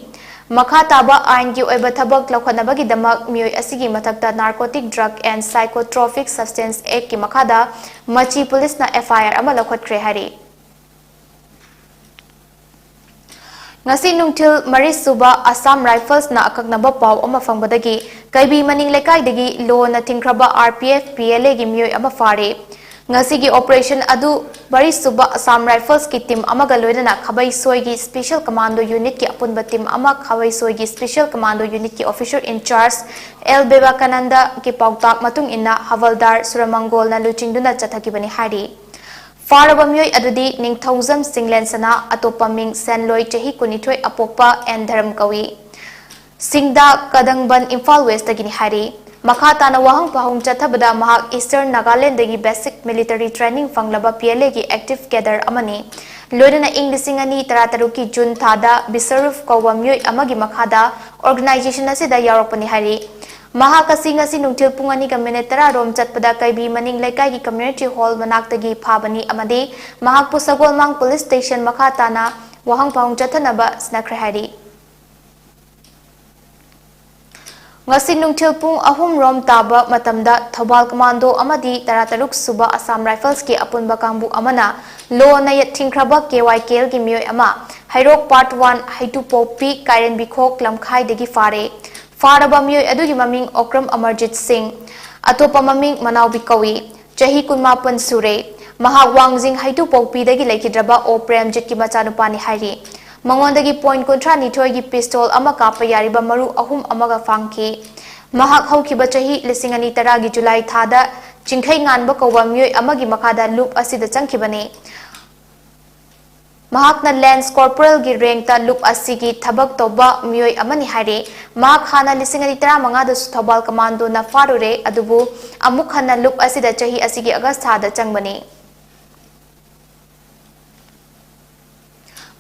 ꯃꯈꯥ ꯇꯥꯕ ꯑꯥꯏꯟꯒꯤ ꯑꯣꯏꯕ ꯊꯕꯛ ꯂꯧꯈꯠꯅꯕꯒꯤꯗꯃꯛ ꯃꯤꯑꯣꯏ ꯑꯁꯤꯒꯤ ꯃꯊꯛꯇ Narcotic Drug and Psychotropic Substance Actꯀꯤ ꯃꯈꯥꯗ ꯃꯆꯤ ꯄꯨꯂꯤꯁꯅ F I R ꯑꯃ ꯂꯧꯈꯠꯈ꯭ꯔꯦ ꯍꯥꯏꯔꯤ꯫ ꯉꯁꯤ ꯅꯨꯡꯊꯤꯜ ꯃꯔꯤꯁꯨꯕ ꯑꯁꯥꯝ ꯔꯥꯏꯐꯜꯁꯅ ꯑꯀꯛꯅꯕ ꯄꯥꯎ ꯑꯃ ꯐꯪꯕꯗꯒꯤ ꯀꯩꯕꯤ ꯃꯅꯤꯡ ꯂꯩꯀꯥꯏꯗꯒꯤ ꯂꯣꯅ ꯊꯤꯡꯈ꯭ꯔꯕ R P F P L Aꯒꯤ ꯃꯤꯑꯣꯏ ꯑꯃ ꯐꯥꯔꯦ꯫ ꯉꯁꯤꯒꯤ operation ꯑꯗꯨ ꯃꯔꯤꯁꯨꯕ ꯑꯁꯥꯝ ꯔꯥꯏꯐꯜꯁꯀꯤ team ꯑꯃꯒ ꯂꯣꯏꯅꯅ ꯈꯥꯕꯩꯁꯣꯏꯒꯤ Special Commando Unitꯀꯤ ꯑꯄꯨꯟꯕ team ꯑꯃ, ꯈꯥꯕꯩꯁꯣꯏꯒꯤ Special Commando Unitꯀꯤ officer in charge L Vivekanandaꯒꯤ ꯄꯥꯎꯇꯥꯛ ꯃꯇꯨꯡ ꯏꯟꯅ ꯍꯋꯜꯗꯥꯔ ꯁꯨꯔꯃꯪꯒꯣꯜꯅ ꯂꯨꯆꯤꯡꯗꯨꯅ ꯆꯠꯊꯈꯤꯕꯅꯤ ꯍꯥꯏꯔꯤ꯫ ꯐꯥꯔꯕ ꯃꯤꯑꯣꯏ ꯑꯗꯨꯗꯤ ꯅꯤꯡꯊꯧꯖꯝ ꯆꯤꯡꯂꯦꯟꯁꯅꯥ, ꯑꯇꯣꯞꯄ ꯃꯤꯡ ꯁꯦꯟꯂꯣꯏ, ꯆꯍꯤ ꯀꯨꯟꯅꯤꯊꯣꯏ ꯑꯄꯣꯛꯄ ꯑꯦꯟ ꯙꯔꯝ ꯀꯧꯏ꯫ ꯁꯤꯡꯗꯥ ꯀꯗꯪꯕꯟ, ꯏꯝꯐꯥꯜ ꯋꯦꯁꯇꯒꯤꯅꯤ ꯍꯥꯏꯔꯤ꯫ ꯃꯈꯥ ꯇꯥꯅ ꯋꯥꯍꯪ ꯄꯥꯎꯍꯪ ꯆꯠꯊꯕꯗ ꯃꯍꯥꯛ Eastern Nagalandꯗꯒꯤ basic military training ꯐꯪꯂꯕ P L Aꯒꯤ active cadre ꯑꯃꯅꯤ꯫ ꯂꯣꯏꯅꯅ ꯏꯪ ꯂꯤꯁꯤꯡ ꯑꯅꯤ ꯇꯔꯥꯇꯔꯨꯛꯀꯤ June ꯊꯥꯗ ꯕꯤꯁꯔꯨꯐ ꯀꯧꯕ ꯃꯤꯑꯣꯏ ꯑꯃꯒꯤ ꯃꯈꯥꯗ organization ꯑꯁꯤꯗ ꯌꯥꯎꯔꯛꯄꯅꯤ ꯍꯥꯏꯔꯤ꯫ ꯃꯍꯥꯛ ꯑꯁꯤ ꯉꯁꯤ ꯅꯨꯡꯊꯤꯜ ꯄꯨꯡ ꯑꯅꯤꯒ ꯃꯤꯅꯤꯠ ꯇꯔꯥ ꯔꯣꯝ ꯆꯠꯄꯗ ꯀꯩꯕꯤ ꯃꯅꯤꯡ ꯂꯩꯀꯥꯏꯒꯤ community hall ꯃꯅꯥꯛꯇꯒꯤ ꯐꯥꯕꯅꯤ ꯑꯃꯗꯤ ꯃꯍꯥꯛꯄꯨ ꯁꯒꯣꯜꯃꯥꯡ police station ꯃꯈꯥ ꯇꯥꯅ ꯋꯥꯍꯪ ꯄꯥꯎꯍꯪ ꯆꯠꯊꯅꯕ ꯁꯤꯟꯅꯈ꯭ꯔꯦ ꯍꯥꯏꯔꯤ꯫ ꯉꯁꯤ ꯅꯨꯡꯊꯤꯜ ꯄꯨꯡ ꯑꯍꯨꯝ ꯔꯣꯝ ꯇꯥꯕ ꯃꯇꯝꯗ ꯊꯧꯕꯥꯜ commando ꯑꯃꯗꯤ ꯇꯔꯥꯇꯔꯨꯛ ꯁꯨꯕ Assam Riflesꯀꯤ ꯑꯄꯨꯟꯕ ꯀꯥꯡꯕꯨ ꯑꯃꯅ ꯂꯣꯅ ꯌꯦꯠꯊꯤꯡꯈ꯭ꯔꯕ KYKLꯒꯤ ꯃꯤꯑꯣꯏ ꯑꯃ ꯍꯩꯔꯣꯛ Part One ꯍꯩꯇꯨꯄꯣꯛꯄꯤ ꯀꯥꯏꯔꯦꯟꯕꯤꯈꯣꯛ ꯂꯝꯈꯥꯏꯗꯒꯤ ꯐꯥꯔꯦ꯫ ꯐꯥꯔꯕ ꯃꯤꯑꯣꯏ ꯑꯗꯨꯒꯤ ꯃꯃꯤꯡ ꯑꯣꯀ꯭ꯔꯝ ꯑꯃꯔꯖꯤꯠ ꯁꯤꯡ, ꯑꯇꯣꯞꯄ ꯃꯃꯤꯡ ꯃꯅꯥꯎꯕꯤ ꯀꯧꯏ꯫ ꯆꯍꯤ ꯀꯨꯟꯃꯥꯄꯟ ꯁꯨꯔꯦ꯫ ꯃꯍꯥꯛ ꯋꯥꯡꯖꯤꯡ ꯍꯩꯇꯨꯄꯣꯛꯄꯤꯗꯒꯤ ꯂꯩꯈꯤꯗ꯭ꯔꯕ ꯑꯣ ꯄ꯭ꯔꯦꯝꯖꯤꯠꯀꯤ ꯃꯆꯥꯅꯨꯄꯥꯅꯤ ꯍꯥꯏꯔꯤ꯫ ꯃꯉꯣꯟꯗꯒꯤ point ꯀꯨꯟꯊ꯭ꯔꯥ ꯅꯤꯊꯣꯏꯒꯤ pistol ꯑꯃ ꯀꯥꯞꯄ ꯌꯥꯔꯤꯕ ꯃꯔꯨ ꯑꯍꯨꯝ ꯑꯃꯒ ꯐꯪꯈꯤ꯫ ꯃꯍꯥꯛ ꯍꯧꯈꯤꯕ ꯆꯍꯤ ꯂꯤꯁꯤꯡ ꯑꯅꯤ ꯇꯔꯥꯒꯤ July ꯊꯥꯗ ꯆꯤꯡꯈꯩ ꯉꯥꯟꯕ ꯀꯧꯕ ꯃꯤꯑꯣꯏ ꯑꯃꯒꯤ ꯃꯈꯥꯗ ꯂꯨꯞ ꯑꯁꯤꯗ ꯆꯪꯈꯤꯕꯅꯤ꯫ ꯃꯍꯥꯛꯅ Lance Corporalꯒꯤ rankꯇ ꯂꯨꯞ ꯑꯁꯤꯒꯤ ꯊꯕꯛ ꯇꯧꯕ ꯃꯤꯑꯣꯏ ꯑꯃꯅꯤ ꯍꯥꯏꯔꯤ꯫ ꯃꯍꯥꯛ ꯍꯥꯟꯅ ꯂꯤꯁꯤꯡ ꯑꯅꯤ ꯇꯔꯥꯃꯉꯥꯗꯁꯨ ꯊꯧꯕꯥꯜ commandoꯅ ꯐꯥꯔꯨꯔꯦ, ꯑꯗꯨꯕꯨ ꯑꯃꯨꯛ ꯍꯟꯅ ꯂꯨꯞ ꯑꯁꯤꯗ ꯆꯍꯤ ꯑꯁꯤꯒꯤ August ꯊꯥꯗ ꯆꯪꯕꯅꯤ꯫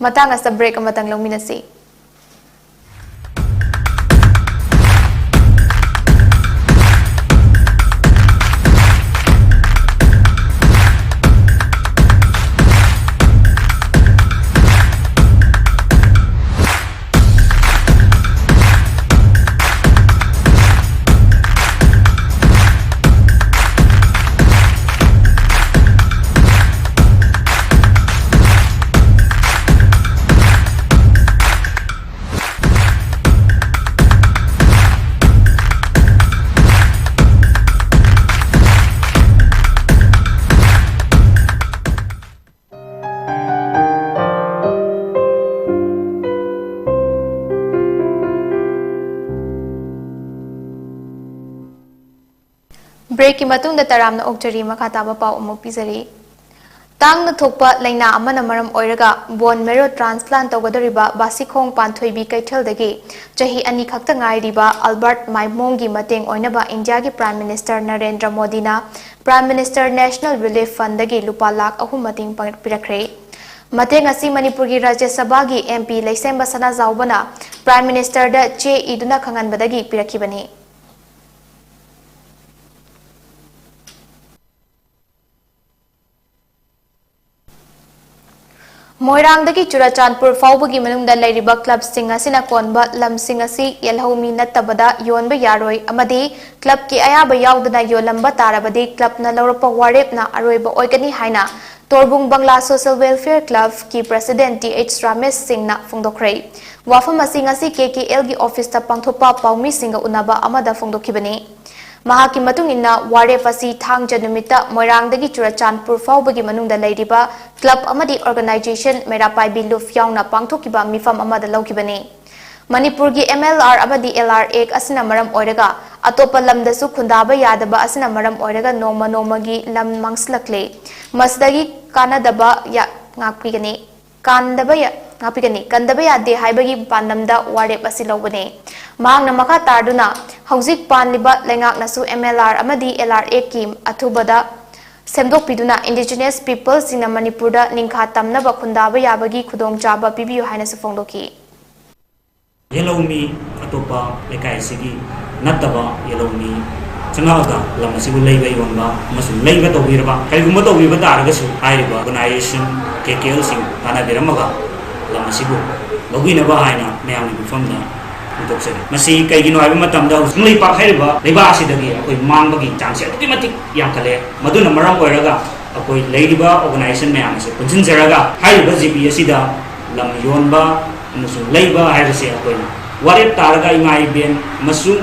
ꯃꯇꯥꯡ ꯑꯁꯤꯗ break ꯑꯃꯇꯪ ꯂꯧꯃꯤꯟꯅꯁꯤ꯫ Breakꯀꯤ ꯃꯇꯨꯡꯗ ꯇꯔꯥꯝꯅ ꯑꯣꯛꯆꯔꯤ, ꯃꯈꯥ ꯇꯥꯕ ꯄꯥꯎ ꯑꯃꯨꯛ ꯄꯤꯖꯔꯤ꯫ ꯇꯥꯡꯅ ꯊꯣꯛꯄ ꯂꯥꯏꯅꯥ ꯑꯃꯅ ꯃꯔꯝ ꯑꯣꯏꯔꯒ bone marrow transplant ꯇꯧꯒꯗꯧꯔꯤꯕ ꯕꯥꯁꯤꯈꯣꯡ ꯄꯥꯟꯊꯣꯏꯕꯤ ꯀꯩꯊꯦꯜꯗꯒꯤ ꯆꯍꯤ ꯑꯅꯤ ꯈꯛꯇ ꯉꯥꯏꯔꯤꯕ ꯑꯜꯕꯔꯠ ꯃꯥꯏꯃꯣꯡꯒꯤ ꯃꯇꯦꯡ ꯑꯣꯏꯅꯕ ꯏꯟꯗꯤꯌꯥꯒꯤ Prime Minister ꯅꯔꯦꯟꯗ꯭ꯔ ꯃꯣꯗꯤꯅ Prime Minister National Relief Fundꯗꯒꯤ ꯂꯨꯄꯥ ꯂꯥꯈ ꯑꯍꯨꯝ ꯃꯇꯦꯡ ꯄꯥꯡ-, ꯄꯤꯔꯛꯈ꯭ꯔꯦ꯫ ꯃꯇꯦꯡ ꯑꯁꯤ ꯃꯅꯤꯄꯨꯔꯒꯤ ꯔꯥꯖ꯭ꯌ ꯁꯚꯥꯒꯤ MP ꯂꯩꯁꯦꯝꯕ ꯁꯅꯥꯖꯥꯎꯕꯅ Prime Ministerꯗ ꯆꯦ ꯏꯗꯨꯅ ꯈꯪꯍꯟꯕꯗꯒꯤ ꯄꯤꯔꯛꯈꯤꯕꯅꯤ꯫ ꯃꯣꯏꯔꯥꯡꯗꯒꯤ ꯆꯨꯔꯆꯥꯟꯄꯨꯔ ꯐꯥꯎꯕꯒꯤ ꯃꯅꯨꯡꯗ ꯂꯩꯔꯤꯕ ꯀ꯭ꯂꯕꯁꯤꯡ ꯑꯁꯤꯅ ꯀꯣꯟꯕ ꯂꯝꯁꯤꯡ ꯑꯁꯤ ꯌꯦꯜꯍꯧꯃꯤ ꯅꯠꯇꯕꯗ ꯌꯣꯟꯕ ꯌꯥꯔꯣꯏ ꯑꯃꯗꯤ ꯀ꯭ꯂꯕꯀꯤ ꯑꯌꯥꯕ ꯌꯥꯎꯗꯅ ꯌꯣꯜꯂꯝꯕ ꯇꯥꯔꯕꯗꯤ ꯀ꯭ꯂꯕꯅ ꯂꯧꯔꯛꯄ ꯋꯥꯔꯦꯞꯅ ꯑꯔꯣꯏꯕ ꯑꯣꯏꯒꯅꯤ ꯍꯥꯏꯅ ꯇꯣꯔꯕꯨꯡ ꯕꯪꯂꯥ ꯁꯣꯁꯦꯜ ꯋꯦꯜꯐꯤꯌꯔ ꯀ꯭ꯂꯕꯀꯤ ꯄ꯭ꯔꯁꯤꯗꯦꯟꯠ ꯇꯤ ꯑꯩꯆ ꯔꯥꯃꯦꯁ ꯁꯤꯡꯅ ꯐꯣꯡꯗꯣꯛꯈ꯭ꯔꯦ꯫ ꯋꯥꯐꯝ ꯑꯁꯤ ꯉꯁꯤ ꯀꯦ ꯀꯦ ꯑꯦꯜꯒꯤ ꯑꯣꯐꯤꯁꯇ ꯄꯥꯡꯊꯣꯛꯄ ꯄꯥꯎꯃꯤꯁꯤꯡꯒ ꯎꯅꯕ ꯑꯃꯗ ꯐꯣꯡꯗꯣꯛꯈꯤꯕꯅꯤ꯫ ꯃꯍꯥꯛꯀꯤ ꯃꯇꯨꯡ ꯏꯟꯅ, ꯋꯥꯔꯦꯞ ꯑꯁꯤ ꯊꯥꯡꯖ ꯅꯨꯃꯤꯠꯇ ꯃꯣꯏꯔꯥꯡꯗꯒꯤ ꯆꯨꯔꯆꯥꯟꯄꯨꯔ ꯐꯥꯎꯕꯒꯤ ꯃꯅꯨꯡꯗ ꯂꯩꯔꯤꯕ ꯀ꯭ꯂꯕ ꯑꯃꯗꯤ ꯑꯣꯔꯒꯅꯥꯏꯖꯦꯁꯟ ꯃꯩꯔꯥ ꯄꯥꯏꯕꯤ ꯂꯨꯞ ꯌꯥꯎꯅ ꯄꯥꯡꯊꯣꯛꯈꯤꯕ ꯃꯤꯐꯝ ꯑꯃꯗ ꯂꯧꯈꯤꯕꯅꯤ꯫ ꯃꯅꯤꯄꯨꯔꯒꯤ ꯑꯦꯝ ꯑꯦꯜ ꯑꯥꯔ ꯑꯃꯗꯤ ꯑꯦꯜ ꯑꯥꯔ ꯑꯦꯛ ꯑꯁꯤꯅ ꯃꯔꯝ ꯑꯣꯏꯔꯒ ꯑꯇꯣꯞꯄ ꯂꯝꯗꯁꯨ ꯈꯨꯟꯗꯥꯕ ꯌꯥꯗꯕ ꯑꯁꯤꯅ ꯃꯔꯝ ꯑꯣꯏꯔꯒ ꯅꯣꯡꯃ ꯅꯣꯡꯃꯒꯤ ꯂꯝ ꯃꯥꯡꯁꯤꯜꯂꯛꯂꯦ꯫ ꯃꯁꯤꯗꯒꯤ ꯀꯥꯟꯅꯗꯕ ꯌꯥ-, ꯉꯥꯛꯄꯤꯒꯅꯤ꯫ ꯀꯥꯟꯗꯕ ꯌꯥ-, ꯉꯥꯛꯄꯤꯒꯅꯤ, ꯀꯟꯗꯕ ꯌꯥꯗꯦ ꯍꯥꯏꯕꯒꯤ ꯄꯥꯟꯗꯝꯗ ꯋꯥꯔꯦꯞ ꯑꯁꯤ ꯂꯧꯕꯅꯦ꯫ ꯃꯍꯥꯛꯅ ꯃꯈꯥ ꯇꯥꯗꯨꯅ, ꯍꯧꯖꯤꯛ ꯄꯥꯟꯂꯤꯕ ꯂꯩꯉꯥꯛꯅꯁꯨ ꯑꯦꯝ ꯑꯦꯜ ꯑꯥꯔ ꯑꯃꯗꯤ ꯑꯦꯜ ꯑꯥꯔ ꯑꯦꯛꯀꯤ ꯑꯊꯨꯕꯗ ꯁꯦꯝꯗꯣꯛꯄꯤꯗꯨꯅ ꯏꯟꯗꯤꯖꯤꯅꯁ ꯄꯤꯄꯜꯁꯤꯡꯅ ꯃꯅꯤꯄꯨꯔꯗ ꯅꯤꯡꯈꯥ ꯇꯝꯅꯕ ꯈꯨꯟꯗꯥꯕ ꯌꯥꯕꯒꯤ ꯈꯨꯗꯣꯡꯆꯥꯕ ꯄꯤꯕꯤꯌꯨ ꯍꯥꯏꯅꯁꯨ ꯐꯣꯡꯗꯣꯛꯈꯤ꯫ ꯌꯦꯜꯍꯧꯃꯤ ꯑꯇꯣꯞꯄ ꯂꯩꯀꯥꯏ ꯑꯁꯤꯒꯤ ꯅꯠꯇꯕ ꯌꯦꯜꯍꯧꯃꯤ ꯆꯪꯉꯛꯑꯒ ꯂꯝ ꯑꯁꯤꯕꯨ ꯂꯩꯕ ꯌꯣꯟꯕ ꯑꯃꯁꯨꯡ ꯂꯩꯕ ꯇꯧꯕꯤꯔꯕ, ꯀꯔꯤꯒꯨꯝꯕ ꯇꯧꯕꯤꯕ ꯇꯥꯔꯒꯁꯨ ꯍꯥꯏꯔꯤꯕ ꯑꯣꯔꯒꯅꯥꯏꯖꯦꯁꯟ ꯀꯦ ꯀꯦ ꯑꯦꯜꯁꯤꯡ ꯇꯥꯟꯅꯕꯤꯔꯝꯃꯒ ꯂꯝ ꯑꯁꯤꯕꯨ ꯂꯧꯕꯤꯅꯕ ꯍꯥꯏꯅ ꯃꯌꯥꯝꯒꯤ ꯃꯐꯝꯗ ꯐꯣꯡꯗꯣꯛꯆꯔꯤ꯫ ꯃꯁꯤ ꯀꯩꯒꯤꯅꯣ ꯍꯥꯏꯕ ꯃꯇꯝꯗ ꯍꯧꯖꯤꯛ ꯀꯪꯂꯩꯄꯥꯛ ꯍꯥꯏꯔꯤꯕ ꯂꯩꯕꯥꯛ ꯑꯁꯤꯗꯒꯤ ꯑꯩꯈꯣꯏ ꯃꯥꯡꯕꯒꯤ ꯆꯥꯡꯁꯦ ꯑꯗꯨꯛꯀꯤ ꯃꯇꯤꯛ ꯌꯥꯝꯈꯠꯂꯦ꯫ ꯃꯗꯨꯅ ꯃꯔꯝ ꯑꯣꯏꯔꯒ ꯑꯩꯈꯣꯏ ꯂꯩꯔꯤꯕ ꯑꯣꯔꯒꯅꯥꯏꯖꯦꯁꯟ ꯃꯌꯥꯝ ꯑꯁꯦ ꯄꯨꯟꯁꯤꯟꯖꯔꯒ ꯍꯥꯏꯔꯤꯕ ꯖꯤ ꯄꯤ ꯑꯁꯤꯗ ꯂꯝ ꯌꯣꯟꯕ ꯑꯃꯁꯨꯡ ꯂꯩꯕ ꯍꯥꯏꯕꯁꯦ ꯑꯩꯈꯣꯏꯅ ꯋꯥꯔꯦꯞ ꯇꯥꯔꯒ ꯏꯃꯥ ꯏꯕꯦꯟ ꯑꯃꯁꯨꯡ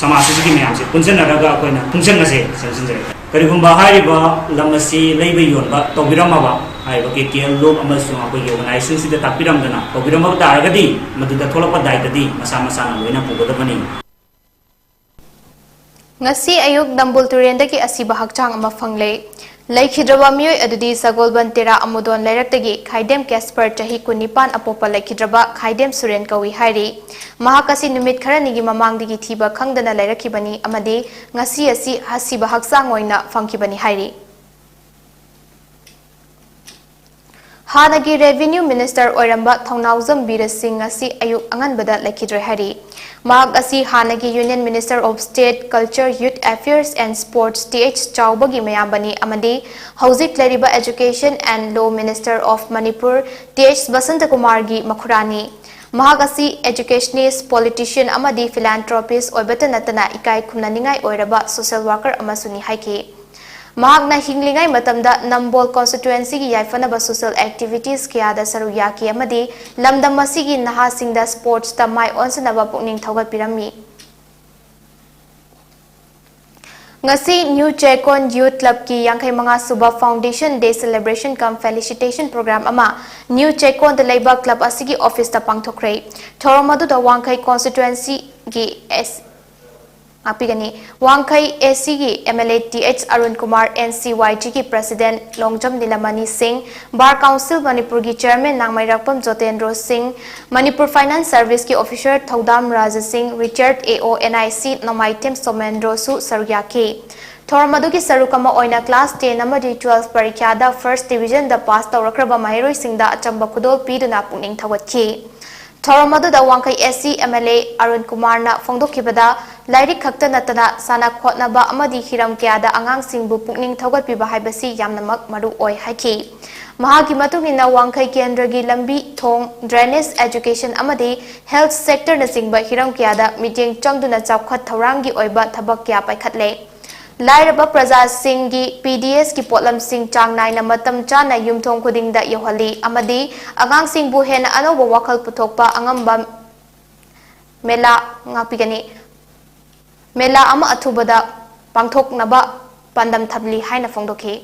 ꯁꯃꯥꯖ ꯑꯁꯤꯒꯤ ꯃꯌꯥꯝꯁꯦ ꯄꯨꯟꯁꯤꯟꯅꯔꯒ ꯑꯩꯈꯣꯏꯅ ꯈꯣꯡꯖꯪ ꯑꯁꯦ ꯆꯪꯁꯤꯟꯖꯔꯛꯀꯅꯤ꯫ ꯀꯔꯤꯒꯨꯝꯕ ꯍꯥꯏꯔꯤꯕ ꯂꯝ ꯑꯁꯤ ꯂꯩꯕ ꯌꯣꯟꯕ ꯇꯧꯕꯤꯔꯝꯃꯕ, ꯍꯥꯏꯔꯤꯕ ꯀꯦ ꯀꯦ ꯑꯦꯜ ꯂꯨꯞ ꯑꯃꯁꯨꯡ ꯑꯩꯈꯣꯏꯒꯤ ꯑꯣꯔꯒꯅꯥꯏꯖꯦꯁꯟꯁꯤꯗ ꯇꯥꯛꯄꯤꯔꯝꯗꯅ ꯇꯧꯕꯤꯔꯝꯃꯕ ꯇꯥꯔꯒꯗꯤ, ꯃꯗꯨꯗ ꯊꯣꯛꯂꯛꯄ ꯗꯥꯏꯇꯗꯤ ꯃꯁꯥ ꯃꯁꯥꯅ ꯂꯣꯏꯅ ꯄꯨꯒꯗꯕꯅꯤ꯫ ꯉꯁꯤ ꯑꯌꯨꯛ ꯅꯝꯕꯨꯜ ꯇꯨꯔꯦꯟꯗꯒꯤ ꯑꯁꯤꯕ ꯍꯛꯆꯥꯡ ꯑꯃ ꯐꯪꯂꯦ꯫ ꯂꯩꯈꯤꯗ꯭ꯔꯕ ꯃꯤꯑꯣꯏ ꯑꯗꯨꯗꯤ ꯁꯒꯣꯜꯕꯟ ꯇꯦꯔꯥ ꯑꯃꯨꯗꯣꯟ ꯂꯩꯔꯛꯇꯒꯤ ꯈꯥꯏꯗꯦꯝ ꯀꯦꯁꯄꯔ, ꯆꯍꯤ ꯀꯨꯟꯅꯤꯄꯥꯟ, ꯑꯄꯣꯛꯄ ꯂꯩꯈꯤꯗ꯭ꯔꯕ ꯈꯥꯏꯗꯦꯝ ꯁꯨꯔꯦꯟ ꯀꯧꯏ ꯍꯥꯏꯔꯤ꯫ ꯃꯍꯥꯛ ꯑꯁꯤ ꯅꯨꯃꯤꯠ ꯈꯔꯅꯤꯒꯤ ꯃꯃꯥꯡꯗꯒꯤ ꯊꯤꯕ ꯈꯪꯗꯅ ꯂꯩꯔꯛꯈꯤꯕꯅꯤ ꯑꯃꯗꯤ ꯉꯁꯤ ꯑꯁꯤ ꯑꯁꯤꯕ ꯍꯛꯆꯥꯡ ꯑꯣꯏꯅ ꯐꯪꯈꯤꯕꯅꯤ ꯍꯥꯏꯔꯤ꯫ ꯍꯥꯟꯅꯒꯤ Revenue Minister ꯑꯣꯏꯔꯝꯕ ꯊꯧꯅꯥꯎꯖꯝ ꯕꯤꯔ ꯁꯤꯡ ꯉꯁꯤ ꯑꯌꯨꯛ ꯑꯉꯟꯕꯗ ꯂꯩꯈꯤꯗ꯭ꯔꯦ ꯍꯥꯏꯔꯤ꯫ ꯃꯍꯥꯛ ꯑꯁꯤ ꯍꯥꯟꯅꯒꯤ Union Minister of State, Culture, Youth Affairs and Sports, T H ꯆꯥꯎꯕꯒꯤ ꯃꯌꯥꯝꯕꯅꯤ ꯑꯃꯗꯤ ꯍꯧꯖꯤꯛ ꯂꯩꯔꯤꯕ Education and Law Minister of Manipur, T H Basanta ꯀꯨꯃꯥꯔꯒꯤ ꯃꯈꯨꯔꯥꯅꯤ꯫ ꯃꯍꯥꯛ ꯑꯁꯤ educationist, politician ꯑꯃꯗꯤ philanthropist ꯑꯣꯏꯕꯇ ꯅꯠꯇꯅ ꯏꯀꯥꯏ ꯈꯨꯝꯅꯅꯤꯡꯉꯥꯏ ꯑꯣꯏꯔꯕ social worker ꯑꯃꯁꯨꯅꯤ ꯍꯥꯏꯈꯤ꯫ ꯃꯍꯥꯛꯅ ꯍꯤꯡꯂꯤꯉꯩ ꯃꯇꯝꯗ ꯅꯝꯕꯣꯜ constituencyꯒꯤ ꯌꯥꯏꯐꯅꯕ social activities ꯀꯌꯥꯗ ꯁꯔꯨꯛ ꯌꯥꯈꯤ ꯑꯃꯗꯤ ꯂꯝꯗꯝ ꯑꯁꯤꯒꯤ ꯅꯍꯥꯁꯤꯡꯗ sportsꯇ ꯃꯥꯏ ꯑꯣꯟꯁꯤꯟꯅꯕ ꯄꯨꯛꯅꯤꯡ ꯊꯧꯒꯠꯄꯤꯔꯝꯃꯤ꯫ ꯉꯁꯤ New ꯆꯦꯛꯀꯣꯟ Youth Clubꯀꯤ ꯌꯥꯡꯈꯩ ꯃꯉꯥ ꯁꯨꯕ Foundation Day Celebration cum Felicitation Program ꯑꯃ New ꯆꯦꯛꯀꯣꯟꯗ ꯂꯩꯕ club ꯑꯁꯤꯒꯤ officeꯇ ꯄꯥꯡꯊꯣꯛꯈ꯭ꯔꯦ꯫ ꯊꯧꯔꯝ ꯑꯗꯨꯗ ꯋꯥꯡꯈꯩ constituencyꯒꯤ ꯑꯦꯁ ꯉꯥꯛꯄꯤꯒꯅꯤ꯫ ꯋꯥꯡꯈꯩ ꯑꯦꯁꯤꯒꯤ M L A T H Arun Kumar, N C Y ꯖꯤꯒꯤ president Longjam ꯅꯤꯂꯃꯅꯤ ꯁꯤꯡ, bar council ꯃꯅꯤꯄꯨꯔꯒꯤ chairman ꯅꯥꯡꯃꯩꯔꯥꯛꯄꯝ ꯖꯣꯇꯦꯟꯗ꯭ꯔꯣ ꯁꯤꯡ, ꯃꯅꯤꯄꯨꯔ finance serviceꯀꯤ officer ꯊꯧꯗꯥꯝ ꯔꯥꯖ ꯁꯤꯡ, ꯔꯤꯆꯥꯔꯗ ꯑꯦ ꯑꯣ, ꯑꯦꯟ ꯑꯥꯏ ꯁꯤ ꯅꯣꯡꯃꯥꯏꯊꯦꯝ ꯁꯣꯃꯦꯟꯗ꯭ꯔꯣꯁꯨ ꯁꯔꯨꯛ ꯌꯥꯈꯤ꯫ ꯊꯧꯔꯝ ꯑꯗꯨꯒꯤ ꯁꯔꯨꯛ ꯑꯃ ꯑꯣꯏꯅ class ten ꯑꯃꯗꯤ twelve ꯄꯔꯤꯈ꯭ꯌꯥꯗ first divisionꯗ pass ꯇꯧꯔꯛꯈ꯭ꯔꯕ ꯃꯍꯩꯔꯣꯏꯁꯤꯡꯗ ꯑꯆꯝꯕ ꯈꯨꯗꯣꯜ ꯄꯤꯗꯨꯅ ꯄꯨꯛꯅꯤꯡ ꯊꯧꯒꯠꯈꯤ꯫ ꯊꯧꯔꯝ ꯑꯗꯨꯗ ꯋꯥꯡꯈꯩ ꯑꯦꯁ ꯁꯤ ꯑꯦꯝ ꯑꯦꯜ ꯑꯦ ꯑꯔꯨꯟ ꯀꯨꯃꯥꯔꯅ ꯐꯣꯡꯗꯣꯛꯈꯤꯕꯗ, ꯂꯥꯏꯔꯤꯛ ꯈꯛꯇ ꯅꯠꯇꯅ ꯁꯥꯟꯅ ꯈꯣꯠꯅꯕ ꯑꯃꯗꯤ ꯍꯤꯔꯝ ꯀꯌꯥꯗ ꯑꯉꯥꯡꯁꯤꯡꯕꯨ ꯄꯨꯛꯅꯤꯡ ꯊꯧꯒꯠꯄꯤꯕ ꯍꯥꯏꯕꯁꯤ ꯌꯥꯝꯅꯃꯛ ꯃꯔꯨ ꯑꯣꯏ ꯍꯥꯏꯈꯤ꯫ ꯃꯍꯥꯛꯀꯤ ꯃꯇꯨꯡ ꯏꯟꯅ, ꯋꯥꯡꯈꯩ ꯀꯦꯟꯗ꯭ꯔꯒꯤ ꯂꯝꯕꯤ, ꯊꯣꯡ, drainage, education ꯑꯃꯗꯤ health sectorꯅꯆꯤꯡꯕ ꯍꯤꯔꯝ ꯀꯌꯥꯗ ꯃꯤꯠꯌꯦꯡ ꯆꯪꯗꯨꯅ ꯆꯥꯎꯈꯠ ꯊꯧꯔꯥꯡꯒꯤ ꯑꯣꯏꯕ ꯊꯕꯛ ꯀꯌꯥ ꯄꯥꯏꯈꯠꯂꯦ꯫ ꯂꯥꯏꯔꯕ ꯄ꯭ꯔꯖꯥꯁꯤꯡꯒꯤ ꯄꯤ ꯗꯤ ꯑꯦꯁꯀꯤ ꯄꯣꯠꯂꯝꯁꯤꯡ ꯆꯥꯡ ꯅꯥꯏꯅ ꯃꯇꯝ ꯆꯥꯅ ꯌꯨꯝꯊꯣꯡ ꯈꯨꯗꯤꯡꯗ ꯌꯧꯍꯜꯂꯤ ꯑꯃꯗꯤ ꯑꯉꯥꯡꯁꯤꯡꯕꯨ ꯍꯦꯟꯅ ꯑꯅꯧꯕ ꯋꯥꯈꯜ ꯄꯨꯊꯣꯛꯄ ꯑꯉꯝꯕ ꯃꯦꯂꯥ ꯉꯥꯛꯄꯤꯒꯅꯤ꯫ ꯃꯦꯂꯥ ꯑꯃ ꯑꯊꯨꯕꯗ ꯄꯥꯡꯊꯣꯛꯅꯕ ꯄꯥꯟꯗꯝ ꯊꯝꯂꯤ ꯍꯥꯏꯅ ꯐꯣꯡꯗꯣꯛꯈꯤ꯫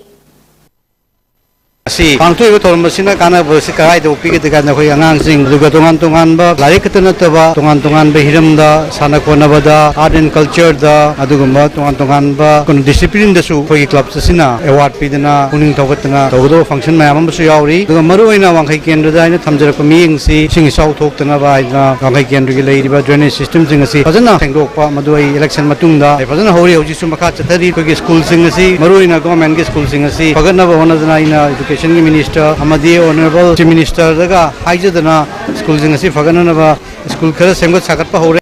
ꯑꯁꯤ ꯄꯥꯡꯊꯣꯛꯏꯕ ꯊꯧꯔꯝ ꯑꯁꯤꯅ ꯀꯥꯟꯅꯕ ꯑꯁꯤ ꯀꯗꯥꯏꯗ ꯄꯤꯒꯗꯒꯦ ꯍꯥꯏꯕꯗ, ꯑꯩꯈꯣꯏ ꯑꯉꯥꯡꯁꯤꯡ, ꯑꯗꯨꯒ ꯇꯣꯉꯥꯟ ꯇꯣꯉꯥꯟꯕ ꯂꯥꯏꯔꯤꯛ ꯈꯛꯇ ꯅꯠꯇꯕ ꯇꯣꯉꯥꯟ ꯇꯣꯉꯥꯟꯕ ꯍꯤꯔꯝꯗ, ꯁꯥꯟꯅ ꯈꯣꯠꯅꯕꯗ, art and cultureꯗ, ꯑꯗꯨꯒꯨꯝꯕ ꯇꯣꯉꯥꯟ ꯇꯣꯉꯥꯟꯕ ꯀꯩꯅꯣ disciplineꯗꯁꯨ ꯑꯩꯈꯣꯏꯒꯤ club ꯑꯁꯤꯅ award ꯄꯤꯗꯅ ꯄꯨꯛꯅꯤꯡ ꯊꯧꯒꯠꯇꯅ ꯇꯧꯒꯗꯕ function ꯃꯌꯥꯝ ꯑꯃꯁꯨ ꯌꯥꯎꯔꯤ꯫ ꯑꯗꯨꯒ ꯃꯔꯨꯑꯣꯏꯅ ꯋꯥꯡꯈꯩ ꯀꯦꯟꯗ꯭ꯔꯗ ꯑꯩꯅ ꯊꯝꯖꯔꯛꯄ ꯃꯤꯠꯌꯦꯡꯁꯤ ꯏꯁꯤꯡ ꯏꯆꯥꯎ ꯊꯣꯛꯇꯅꯕ ꯍꯥꯏꯗꯅ ꯋꯥꯡꯈꯩ ꯀꯦꯟꯗ꯭ꯔꯒꯤ ꯂꯩꯔꯤꯕ drainage systemꯁꯤꯡ ꯑꯁꯤ ꯐꯖꯅ ꯁꯦꯡꯗꯣꯛꯄ, ꯃꯗꯨ ꯑꯩ election ꯃꯇꯨꯡꯗ ꯑꯩ ꯐꯖꯅ ꯍꯧꯔꯤ꯫ ꯍꯧꯖꯤꯛꯁꯨ ꯃꯈꯥ ꯆꯠꯊꯔꯤ꯫ ꯑꯩꯈꯣꯏꯒꯤ schoolꯁꯤꯡ ꯑꯁꯤ, ꯃꯔꯨꯑꯣꯏꯅ governmentꯀꯤ schoolꯁꯤꯡ ꯑꯁꯤ ꯐꯒꯠꯅꯕ ꯍꯣꯠꯅꯗꯅ ꯑꯩꯅ education ꯒꯤ ꯃꯤꯅꯤꯁꯇꯔ ꯑꯃꯗꯤ ꯑꯣꯅꯔꯦꯕꯜ ꯆꯤꯐ ꯃꯤꯅꯤꯁꯇꯔꯗꯒ ꯍꯥꯏꯖꯗꯅ ꯁ꯭ꯀꯨꯜꯁꯤꯡ ꯑꯁꯤ ꯐꯒꯠꯅꯅꯕ ꯁ꯭ꯀꯨꯜ ꯈꯔ ꯁꯦꯝꯒꯠ ꯁꯥꯒꯠꯄ ꯍꯧꯔꯦ꯫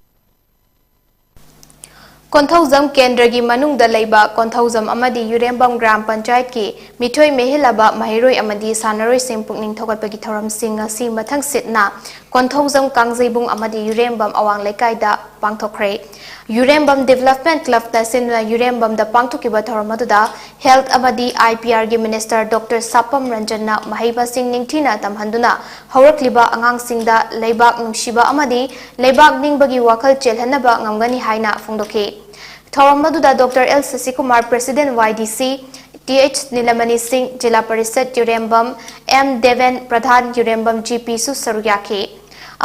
ꯀꯣꯟꯊꯧꯖꯝ ꯀꯦꯟꯗ꯭ꯔꯒꯤ ꯃꯅꯨꯡꯗ ꯂꯩꯕ ꯀꯣꯟꯊꯧꯖꯝ ꯑꯃꯗꯤ ꯌꯨꯔꯦꯝꯕꯝ ꯒ꯭ꯔꯥꯝ ꯄꯟꯆꯥꯌꯠꯀꯤ ꯃꯤꯊꯣꯏ ꯃꯤꯍꯦꯜꯂꯕ ꯃꯍꯩꯔꯣꯏ ꯑꯃꯗꯤ ꯁꯥꯟꯅꯔꯣꯏꯁꯤꯡ ꯄꯨꯛꯅꯤꯡ ꯊꯧꯒꯠꯄꯒꯤ ꯊꯧꯔꯝꯁꯤꯡ ꯉꯁꯤ ꯃꯊꯪ ꯁꯤꯠꯅ ꯀꯣꯟꯊꯧꯖꯝ ꯀꯥꯡꯖꯩꯕꯨꯡ ꯑꯃꯗꯤ ꯌꯨꯔꯦꯝꯕꯝ ꯑꯋꯥꯡ ꯂꯩꯀꯥꯏꯗ ꯄꯥꯡꯊꯣꯛꯈ꯭ꯔꯦ꯫ ꯌꯨꯔꯦꯝꯕꯝ ꯗꯤꯕꯦꯂꯞꯃꯦꯟ ꯀ꯭ꯂꯕꯅ ꯁꯤꯟꯗꯨꯅ ꯌꯨꯔꯦꯝꯕꯝꯗ ꯄꯥꯡꯊꯣꯛꯈꯤꯕ ꯊꯧꯔꯝ ꯑꯗꯨꯗ ꯍꯦꯜꯊ ꯑꯃꯗꯤ ꯑꯥꯏ ꯄꯤ ꯑꯥꯔꯒꯤ ꯃꯤꯅꯤꯁꯇꯔ ꯗꯣꯛꯇꯔ ꯁꯥꯄꯝ ꯔꯟꯖꯟꯅ ꯃꯍꯩ ꯃꯁꯤꯡ ꯅꯤꯡꯊꯤꯅ ꯇꯝꯍꯟꯗꯨꯅ ꯍꯧꯔꯛꯂꯤꯕ ꯑꯉꯥꯡꯁꯤꯡꯗ ꯂꯩꯕꯥꯛ ꯅꯨꯡꯁꯤꯕ ꯑꯃꯗꯤ ꯂꯩꯕꯥꯛ ꯅꯤꯡꯕꯒꯤ ꯋꯥꯈꯜ ꯆꯦꯜꯍꯟꯅꯕ ꯉꯝꯒꯅꯤ ꯍꯥꯏꯅ ꯐꯣꯡꯗꯣꯛꯈꯤ꯫ ꯊꯧꯔꯝ ꯑꯗꯨꯗ doctor L Sashikumar, president Y D C, T H Nilamani Singh, Zila Parishad Yurembam, M Deben, Pradhan Yurembam G ꯄꯤꯁꯨ ꯁꯔꯨꯛ ꯌꯥꯈꯤ꯫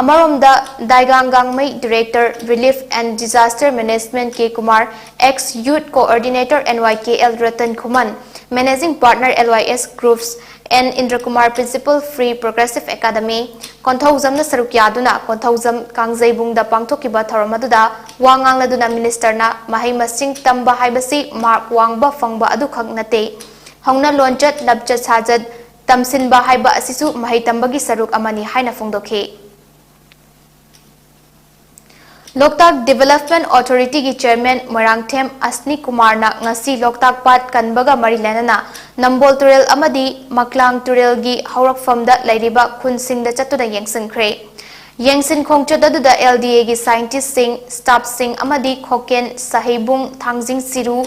ꯑꯃꯔꯣꯝꯗ Daigang Gangmei, director, relief and disaster management K Kumar, ex youth coordinator N Y K L Ratan Khuman, managing partner L Y S groups, N Indrakumar, principal, free progressive academy, ꯀꯣꯟꯊꯧꯖꯝꯅ ꯁꯔꯨꯛ ꯌꯥꯗꯨꯅ ꯀꯣꯟꯊꯧꯖꯝ ꯀꯥꯡꯖꯩꯕꯨꯡꯗ ꯄꯥꯡꯊꯣꯛꯈꯤꯕ ꯊꯧꯔꯝ ꯑꯗꯨꯗ ꯋꯥ ꯉꯥꯡꯂꯗꯨꯅ ꯃꯤꯅꯤꯁꯇꯔꯅ ꯃꯍꯩ ꯃꯁꯤꯡ ꯇꯝꯕ ꯍꯥꯏꯕꯁꯤ ꯃꯥꯔꯛ ꯋꯥꯡꯕ ꯐꯪꯕ ꯑꯗꯨꯈꯛ ꯅꯠꯇꯦ, ꯍꯧꯅ ꯂꯣꯟꯆꯠ, ꯂꯝꯆꯠ ꯁꯥꯖꯠ ꯇꯝꯁꯤꯟꯕ ꯍꯥꯏꯕ ꯑꯁꯤꯁꯨ ꯃꯍꯩ ꯇꯝꯕꯒꯤ ꯁꯔꯨꯛ ꯑꯃꯅꯤ ꯍꯥꯏꯅ ꯐꯣꯡꯗꯣꯛꯈꯤ꯫ ꯂꯣꯛꯇꯥꯛ ꯗꯤꯕꯦꯂꯞꯃꯦꯟ ꯑꯣꯊꯣꯔꯤꯇꯤꯒꯤ ꯆꯤꯌꯔꯃꯦꯟ ꯃꯣꯏꯔꯥꯡꯊꯦꯝ ꯑꯁꯅꯤ ꯀꯨꯃꯥꯔꯅ ꯉꯁꯤ ꯂꯣꯛꯇꯥꯛ ꯄꯥꯠ ꯀꯟꯕꯒ ꯃꯔꯤ ꯂꯩꯅꯅ ꯅꯝꯕꯣꯜ ꯇꯨꯔꯦꯜ ꯑꯃꯗꯤ ꯃꯀ꯭ꯂꯥꯡ ꯇꯨꯔꯦꯜꯒꯤ ꯍꯧꯔꯛꯐꯝꯗ ꯂꯩꯔꯤꯕ ꯈꯨꯟꯁꯤꯡꯗ ꯆꯠꯇꯨꯅ ꯌꯦꯡꯁꯤꯟꯈ꯭ꯔꯦ꯫ ꯌꯦꯡꯁꯤꯟ ꯈꯣꯡꯆꯠ ꯑꯗꯨꯗ ꯑꯦꯜ ꯗꯤ ꯑꯦꯒꯤ ꯁꯥꯏꯟꯇꯤꯁꯁꯤꯡ, ꯁ꯭ꯇꯥꯐꯁꯤꯡ ꯑꯃꯗꯤ ꯈꯣꯀꯦꯟ, ꯁꯍꯩꯕꯨꯡ, ꯊꯥꯡꯖꯤꯡ ꯆꯤꯔꯨ,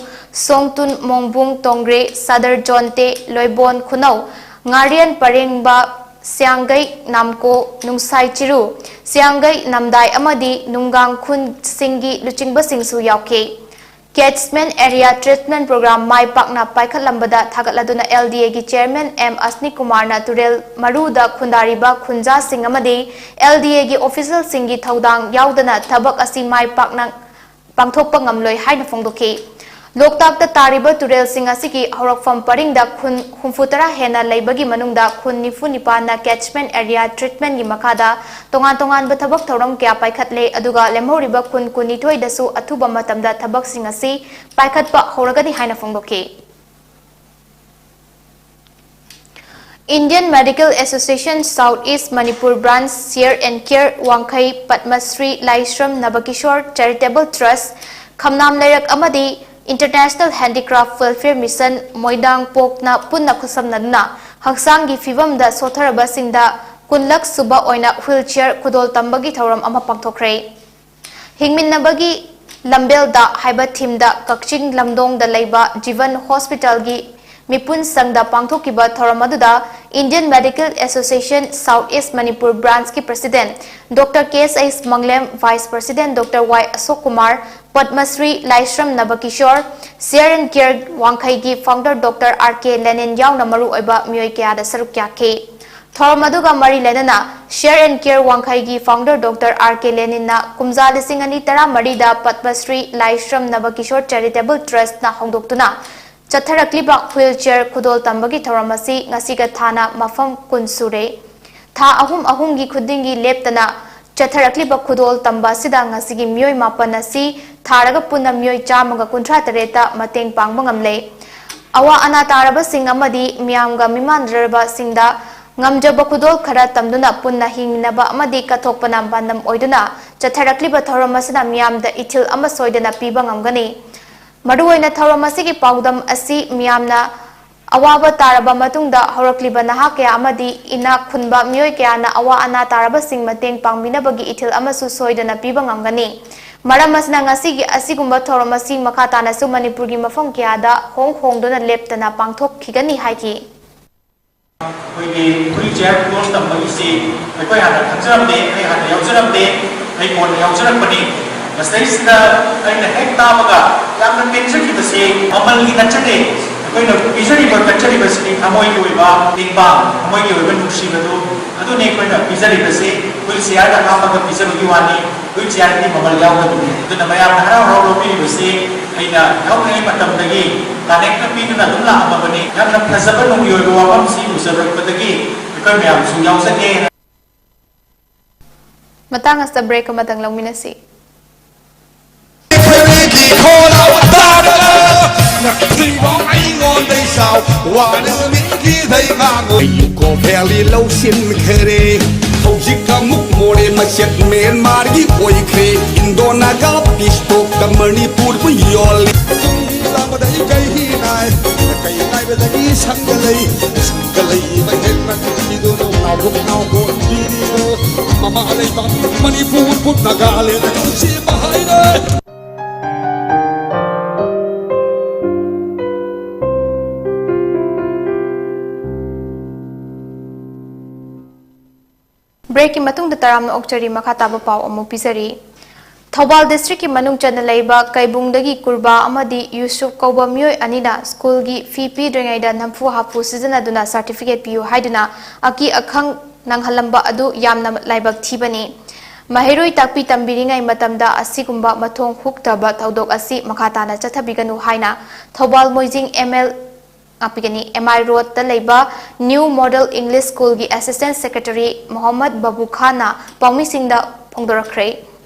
ꯁꯣꯡꯇꯨꯟ, ꯃꯣꯡꯕꯨꯡ, ꯇꯣꯡꯒ꯭ꯔꯦ, ꯁꯥꯗꯔ ꯖꯣꯟꯇꯦ, ꯂꯣꯏꯕꯣꯟ ꯈꯨꯅꯧ, ꯉꯥꯔꯤꯌꯟ ꯄꯔꯦꯡꯕ, ꯁꯤꯌꯥꯡꯒꯩ ꯅꯥꯝꯀꯣ, ꯅꯨꯡꯁꯥꯏ ꯆꯤꯔꯨ, ꯁꯤꯌꯥꯡꯒꯩ ꯅꯝꯗꯥꯏ ꯑꯃꯗꯤ ꯅꯨꯡꯒꯥꯡ ꯈꯨꯟꯁꯤꯡꯒꯤ ꯂꯨꯆꯤꯡꯕꯁꯤꯡꯁꯨ ꯌꯥꯎꯈꯤ꯫ ꯀꯦꯠꯆꯃꯦꯟ ꯑꯦꯔꯤꯌꯥ ꯇ꯭ꯔꯤꯠꯃꯦꯟ ꯄ꯭ꯔꯣꯒ꯭ꯔꯥꯝ ꯃꯥꯏ ꯄꯥꯛꯅ ꯄꯥꯏꯈꯠꯂꯝꯕꯗ ꯊꯥꯒꯠꯂꯗꯨꯅ ꯑꯦꯜ ꯗꯤ ꯑꯦꯒꯤ ꯆꯤꯌꯔꯃꯦꯟ ꯑꯦꯝ ꯑꯁꯅꯤ ꯀꯨꯃꯥꯔꯅ ꯇꯨꯔꯦꯜ ꯃꯔꯨꯗ ꯈꯨꯟꯗꯥꯔꯤꯕ ꯈꯨꯟꯖꯥꯁꯤꯡ ꯑꯃꯗꯤ ꯑꯦꯜ ꯗꯤ ꯑꯦꯒꯤ ꯑꯣꯐꯤꯁꯤꯌꯦꯜꯁꯤꯡꯒꯤ ꯊꯧꯗꯥꯡ ꯌꯥꯎꯗꯅ ꯊꯕꯛ ꯑꯁꯤ ꯃꯥꯏ ꯄꯥꯛꯅ ꯄꯥꯡꯊꯣꯛꯄ ꯉꯝꯂꯣꯏ ꯍꯥꯏꯅ ꯐꯣꯡꯗꯣꯛꯈꯤ꯫ ꯂꯣꯛꯇꯥꯛꯇ ꯇꯥꯔꯤꯕ ꯇꯨꯔꯦꯜꯁꯤꯡ ꯑꯁꯤꯒꯤ ꯍꯧꯔꯛꯐꯝ ꯄꯔꯤꯡꯗ ꯈꯨꯟ ꯍꯨꯝꯐꯨꯇꯔꯥ ꯍꯦꯟꯅ ꯂꯩꯕꯒꯤ ꯃꯅꯨꯡꯗ ꯈꯨꯟ ꯅꯤꯐꯨ ꯅꯤꯄꯥꯟꯅ ꯀꯦꯠꯆꯃꯦꯟ ꯑꯦꯔꯤꯌꯥ ꯇ꯭ꯔꯤꯠꯃꯦꯟꯒꯤ ꯃꯈꯥꯗ ꯇꯣꯉꯥꯟ ꯇꯣꯉꯥꯟꯕ ꯊꯕꯛ ꯊꯧꯔꯝ ꯀꯌꯥ ꯄꯥꯏꯈꯠꯂꯦ, ꯑꯗꯨꯒ ꯂꯦꯝꯍꯧꯔꯤꯕ ꯈꯨꯟ ꯀꯨꯟꯅꯤꯊꯣꯏꯗꯁꯨ ꯑꯊꯨꯕ ꯃꯇꯝꯗ ꯊꯕꯛꯁꯤꯡ ꯑꯁꯤ ꯄꯥꯏꯈꯠꯄ ꯍꯧꯔꯒꯅꯤ ꯍꯥꯏꯅ ꯐꯣꯡꯗꯣꯛꯈꯤ꯫ Indian Medical Association South East Manipur Branch Share and Care ꯋꯥꯡꯈꯩ, Padma Shri Laishram Nabakishore Charitable Trust, ꯈꯝꯅꯥꯝ ꯂꯩꯔꯛ ꯑꯃꯗꯤ International Handicraft Welfare Mission ꯃꯣꯏꯗꯥꯡ ꯄꯣꯛꯅ ꯄꯨꯟꯅ ꯈꯨꯠꯁꯝꯅꯗꯨꯅ ꯍꯛꯆꯥꯡꯒꯤ ꯐꯤꯕꯝꯗ ꯁꯣꯠꯊꯔꯕꯁꯤꯡꯗ ꯀꯨꯟꯂꯛ ꯁꯨꯕ ꯑꯣꯏꯅ wheelchair ꯈꯨꯗꯣꯜ ꯇꯝꯕꯒꯤ ꯊꯧꯔꯝ ꯑꯃ ꯄꯥꯡꯊꯣꯛꯈ꯭ꯔꯦ꯫ ꯍꯤꯡꯃꯤꯟꯅꯕꯒꯤ ꯂꯝꯕꯦꯜꯗ ꯍꯥꯏꯕ themeꯗ ꯀꯛꯆꯤꯡ ꯂꯝꯗꯣꯡꯗ ꯂꯩꯕ ꯖꯤꯕꯟ ꯍꯣꯁꯄꯤꯇꯥꯜꯒꯤ ꯃꯤꯄꯨꯟ ꯁꯪꯗ ꯄꯥꯡꯊꯣꯛꯈꯤꯕ ꯊꯧꯔꯝ ꯑꯗꯨꯗ Indian Medical Association South East Manipur Branchꯀꯤ President Doctor K S H ꯃꯪꯂꯦꯝ, Vice President Doctor Y Ashok Kumar, Padma Shri Laishram Nabakishore Share and Care ꯋꯥꯡꯈꯩꯒꯤ founder Doctor R K Lenin ꯌꯥꯎꯅ ꯃꯔꯨꯑꯣꯏꯕ ꯃꯤꯑꯣꯏ ꯀꯌꯥꯗ ꯁꯔꯨꯛ ꯌꯥꯈꯤ꯫ ꯊꯧꯔꯝ ꯑꯗꯨꯒ ꯃꯔꯤ ꯂꯩꯅꯅ Share and Care ꯋꯥꯡꯈꯩꯒꯤ founder Doctor R K Leninꯅ ꯀꯨꯝꯖꯥ ꯂꯤꯁꯤꯡ ꯑꯅꯤ ꯇꯔꯥꯃꯔꯤꯗ Padma Shri Laishram Nabakishore Charitable Trustꯅ ꯍꯧꯗꯣꯛꯇꯨꯅ ꯆꯠꯊꯔꯛꯂꯤꯕ wheelchair ꯈꯨꯗꯣꯜ ꯇꯝꯕꯒꯤ ꯊꯧꯔꯝ ꯑꯁꯤ ꯉꯁꯤꯒ ꯊꯥꯅ ꯃꯐꯝ ꯀꯨꯟ ꯁꯨꯔꯦ꯫ ꯊꯥ ꯑꯍꯨꯝ ꯑꯍꯨꯝꯒꯤ ꯈꯨꯗꯤꯡꯒꯤ ꯂꯦꯞꯇꯅ ꯆꯠꯊꯔꯛꯂꯤꯕ ꯈꯨꯗꯣꯜ ꯇꯝꯕ ꯑꯁꯤꯗ ꯉꯁꯤꯒꯤ ꯃꯤꯑꯣꯏ ꯃꯥꯄꯟ ꯑꯁꯤ ꯊꯥꯔꯒ ꯄꯨꯟꯅ ꯃꯤꯑꯣꯏ ꯆꯥꯝꯃꯒ ꯀꯨꯟꯊ꯭ꯔꯥ ꯇꯔꯦꯠꯇ ꯃꯇꯦꯡ ꯄꯥꯡꯕ ꯉꯝꯂꯦ꯫ ꯑꯋꯥ ꯑꯅꯥ ꯇꯥꯔꯕꯁꯤꯡ ꯑꯃꯗꯤ ꯃꯤꯌꯥꯝꯒ ꯃꯤꯃꯥꯟꯅꯔꯕꯁꯤꯡꯗ ꯉꯝꯖꯕ ꯈꯨꯗꯣꯜ ꯈꯔ ꯇꯝꯗꯨꯅ ꯄꯨꯟꯅ ꯍꯤꯡꯃꯤꯟꯅꯕ ꯑꯃꯗꯤ ꯀꯠꯊꯣꯛꯄꯅ ꯄꯥꯟꯗꯝ ꯑꯣꯏꯗꯨꯅ ꯆꯠꯊꯔꯛꯂꯤꯕ ꯊꯧꯔꯝ ꯑꯁꯤꯅ ꯃꯤꯌꯥꯝꯗ ꯏꯊꯤꯜ ꯑꯃ ꯁꯣꯏꯗꯅ ꯄꯤꯕ ꯉꯝꯒꯅꯤ꯫ ꯃꯔꯨꯑꯣꯏꯅ ꯊꯧꯔꯝ ꯑꯁꯤꯒꯤ ꯄꯥꯎꯗꯝ ꯑꯁꯤ ꯃꯤꯌꯥꯝꯅ ꯑꯋꯥꯕ ꯇꯥꯔꯕ ꯃꯇꯨꯡꯗ ꯍꯧꯔꯛꯂꯤꯕ ꯅꯍꯥ ꯀꯌꯥ ꯑꯃꯗꯤ ꯏꯅꯥꯛ ꯈꯨꯟꯕ ꯃꯤꯑꯣꯏ ꯀꯌꯥꯅ ꯑꯋꯥ ꯑꯅꯥ ꯇꯥꯔꯕꯁꯤꯡ ꯃꯇꯦꯡ ꯄꯥꯡꯕꯤꯅꯕꯒꯤ ꯏꯊꯤꯜ ꯑꯃꯁꯨ ꯁꯣꯏꯗꯅ ꯄꯤꯕ ꯉꯝꯒꯅꯤ꯫ ꯃꯔꯝ ꯑꯁꯤꯅ ꯉꯁꯤꯒꯤ ꯑꯁꯤꯒꯨꯝꯕ ꯊꯧꯔꯝ ꯑꯁꯤ ꯃꯈꯥ ꯇꯥꯅꯁꯨ ꯃꯅꯤꯄꯨꯔꯒꯤ ꯃꯐꯝ ꯀꯌꯥꯗ ꯍꯣꯡ ꯍꯣꯡꯗꯨꯅ ꯂꯦꯞꯇꯅ ꯄꯥꯡꯊꯣꯛꯈꯤꯒꯅꯤ ꯍꯥꯏꯈꯤ꯫ ꯑꯩꯈꯣꯏꯒꯤ wheelchair ꯈꯨꯗꯣꯜ ꯇꯝꯕꯒꯤꯁꯤ ꯑꯩꯈꯣꯏ ꯍꯥꯟꯅ ꯈꯪꯖꯔꯝꯗꯦ, ꯑꯩ ꯍꯥꯟꯅ ꯌꯥꯎꯖꯔꯝꯗꯦ, ꯑꯩ ꯀꯣꯟꯅ ꯌꯥꯎꯖꯔꯛꯄꯅꯤ꯫ ꯃꯁꯤꯗꯩꯁꯤꯗ ꯑꯩꯅ ꯍꯦꯛ ꯇꯥꯕꯒ ꯌꯥꯝꯅ ꯄꯦꯟꯖꯈꯤꯕꯁꯤ ꯃꯃꯜꯒꯤ ꯅꯠꯆꯗꯦ, ꯑꯩꯈꯣꯏꯅ ꯄꯤꯖꯔꯤꯕ ꯀꯠꯆꯔꯤꯕꯁꯤꯗꯤ ꯊꯃꯣꯏꯒꯤ ꯑꯣꯏꯕ ꯇꯦꯡꯕꯥꯡ, ꯊꯃꯣꯏꯒꯤ ꯑꯣꯏꯕ ꯅꯨꯡꯁꯤꯕꯗꯨ ꯑꯗꯨꯅꯤ ꯑꯩꯈꯣꯏꯅ ꯄꯤꯖꯔꯤꯕꯁꯤ꯫ Wheelchairꯗ ꯍꯥꯞꯄꯒ ꯄꯤꯖꯕꯒꯤ ꯋꯥꯅꯤ, wheelchairꯗꯤ ꯃꯃꯜ ꯌꯥꯎꯗꯕꯅꯤ꯫ ꯑꯗꯨꯅ ꯃꯌꯥꯝꯅ ꯍꯔꯥꯎ ꯍꯔꯥꯎ ꯂꯧꯕꯤꯔꯤꯕꯁꯤ ꯑꯩꯅ ꯌꯥꯎꯔꯤꯉꯩ ꯃꯇꯝꯗꯒꯤ ꯀꯥꯅꯦꯛꯇ ꯄꯤꯗꯨꯅ ꯑꯗꯨꯝ ꯂꯥꯛꯑꯝꯃꯕꯅꯤ꯫ ꯌꯥꯝꯅ ꯐꯖꯕ ꯅꯨꯡꯒꯤ ꯑꯣꯏꯕ ꯋꯥꯐꯝꯁꯤ ꯎꯖꯔꯛꯄꯗꯒꯤ ꯑꯩꯈꯣꯏ ꯃꯌꯥꯝꯁꯨ ꯌꯥꯎꯖꯒꯦ꯫ ꯃꯇꯥꯡ ꯑꯁꯤꯗ break ꯑꯃꯇꯪ ꯂꯧꯃꯤꯟꯅꯁꯤ꯫ ꯑꯩꯉꯣꯟꯗ ꯏꯆꯥꯎ ꯋꯥꯅ ꯃꯤꯠꯀꯤꯗꯩ ꯉꯥꯡꯉꯨ꯫ ꯑꯩ ꯀꯣ ꯚꯦꯂꯤ ꯂꯧꯁꯤꯟꯈ꯭ꯔꯦ꯫ ꯍꯧꯖꯤꯛ ꯑꯃꯨꯛ ꯃꯣꯔꯦ ꯃꯆꯦꯠ ꯃ꯭ꯌꯥꯟꯃꯥꯔꯒꯤ ꯑꯣꯏꯈ꯭ꯔꯦ꯫ ꯏꯟꯗꯣ ꯅꯥꯒꯥ ꯄꯤꯁ ꯇꯣꯛꯇ ꯃꯅꯤꯄꯨꯔꯕꯨ ꯌꯣꯜꯂꯤ꯫ ꯇꯨꯡ ꯂꯥꯛꯄꯗ ꯑꯩ ꯀꯩ ꯍꯤ ꯅꯥꯏ? ꯀꯩ ꯉꯥꯏꯕꯗꯒꯤ ꯁꯪꯒ ꯂꯩ꯫ ꯁꯪꯒ ꯂꯩꯕ ꯍꯦꯛ ꯅꯠꯇꯤꯗꯨꯅ ꯅꯥꯎꯊꯣꯛ ꯅꯥꯎꯊꯣꯛꯄꯤꯔꯤꯕ ꯃꯃꯥ ꯂꯩꯕꯥꯛ ꯃꯅꯤꯄꯨꯔꯕꯨ ꯅꯥꯒꯥꯂꯦꯟꯗ ꯅꯨꯡꯁꯤꯕ ꯍꯥꯏꯔꯦ꯫ ꯕ꯭ꯔꯦꯛꯀꯤ ꯃꯇꯨꯡꯗ ꯇꯔꯥꯝꯅ ꯑꯣꯛꯆꯔꯤ꯫ ꯃꯈꯥ ꯇꯥꯕ ꯄꯥꯎ ꯑꯃꯨꯛ ꯄꯤꯖꯔꯤ꯫ ꯊꯧꯕꯥꯜ ꯗꯤꯁꯇ꯭ꯔꯤꯛꯀꯤ ꯃꯅꯨꯡ ꯆꯟꯅ ꯂꯩꯕ ꯀꯩꯕꯨꯡꯗꯒꯤ ꯀꯨꯔꯕꯥ ꯑꯃꯗꯤ ꯌꯨꯁꯨꯞ ꯀꯧꯕ ꯃꯤꯑꯣꯏ ꯑꯅꯤꯅ ꯁ꯭ꯀꯨꯜꯒꯤ ꯐꯤ ꯄꯤꯗ꯭ꯔꯤꯉꯩꯗ ꯅꯝꯐꯨ ꯍꯥꯐꯨ ꯁꯤꯖꯤꯟꯅꯗꯨꯅ ꯁꯥꯔꯇꯤꯐꯤꯀꯦꯠ ꯄꯤꯌꯨ ꯍꯥꯏꯗꯨꯅ ꯑꯀꯤ ꯑꯈꯪ ꯅꯪꯍꯜꯂꯝꯕ ꯑꯗꯨ ꯌꯥꯝꯅ ꯂꯥꯏꯕꯛ ꯊꯤꯕꯅꯤ꯫ ꯃꯍꯩꯔꯣꯏ ꯇꯥꯛꯄꯤ ꯇꯝꯕꯤꯔꯤꯉꯩ ꯃꯇꯝꯗ ꯑꯁꯤꯒꯨꯝꯕ ꯃꯊꯣꯡ ꯍꯨꯛꯇꯕ ꯊꯧꯗꯣꯛ ꯑꯁꯤ ꯃꯈꯥ ꯇꯥꯅ ꯆꯠꯊꯕꯤꯒꯅꯨ ꯍꯥꯏꯅ ꯊꯧꯕꯥꯜ ꯃꯣꯏꯖꯤꯡ ꯑꯦꯝ ꯑꯦꯜ ꯉꯥꯛꯄꯤꯒꯅꯤ꯫ ꯑꯦꯝ ꯑꯥꯏ ꯔꯣꯗꯇ ꯂꯩꯕ ꯅ꯭ꯌꯨ ꯃꯣꯗꯦꯜ ꯏꯪꯂꯤꯁ ꯁ꯭ꯀꯨꯜꯒꯤ ꯑꯦꯁꯤꯁꯇꯦꯟꯠ ꯁꯦꯀ꯭ꯔꯦꯇꯔꯤ ꯃꯣꯍꯝꯃꯗ ꯕꯕꯨ ꯈꯥꯟꯅ ꯄꯥꯎꯃꯤꯁꯤꯡꯗ ꯐꯣꯡꯗꯣꯔꯛꯈ꯭ꯔꯦ꯫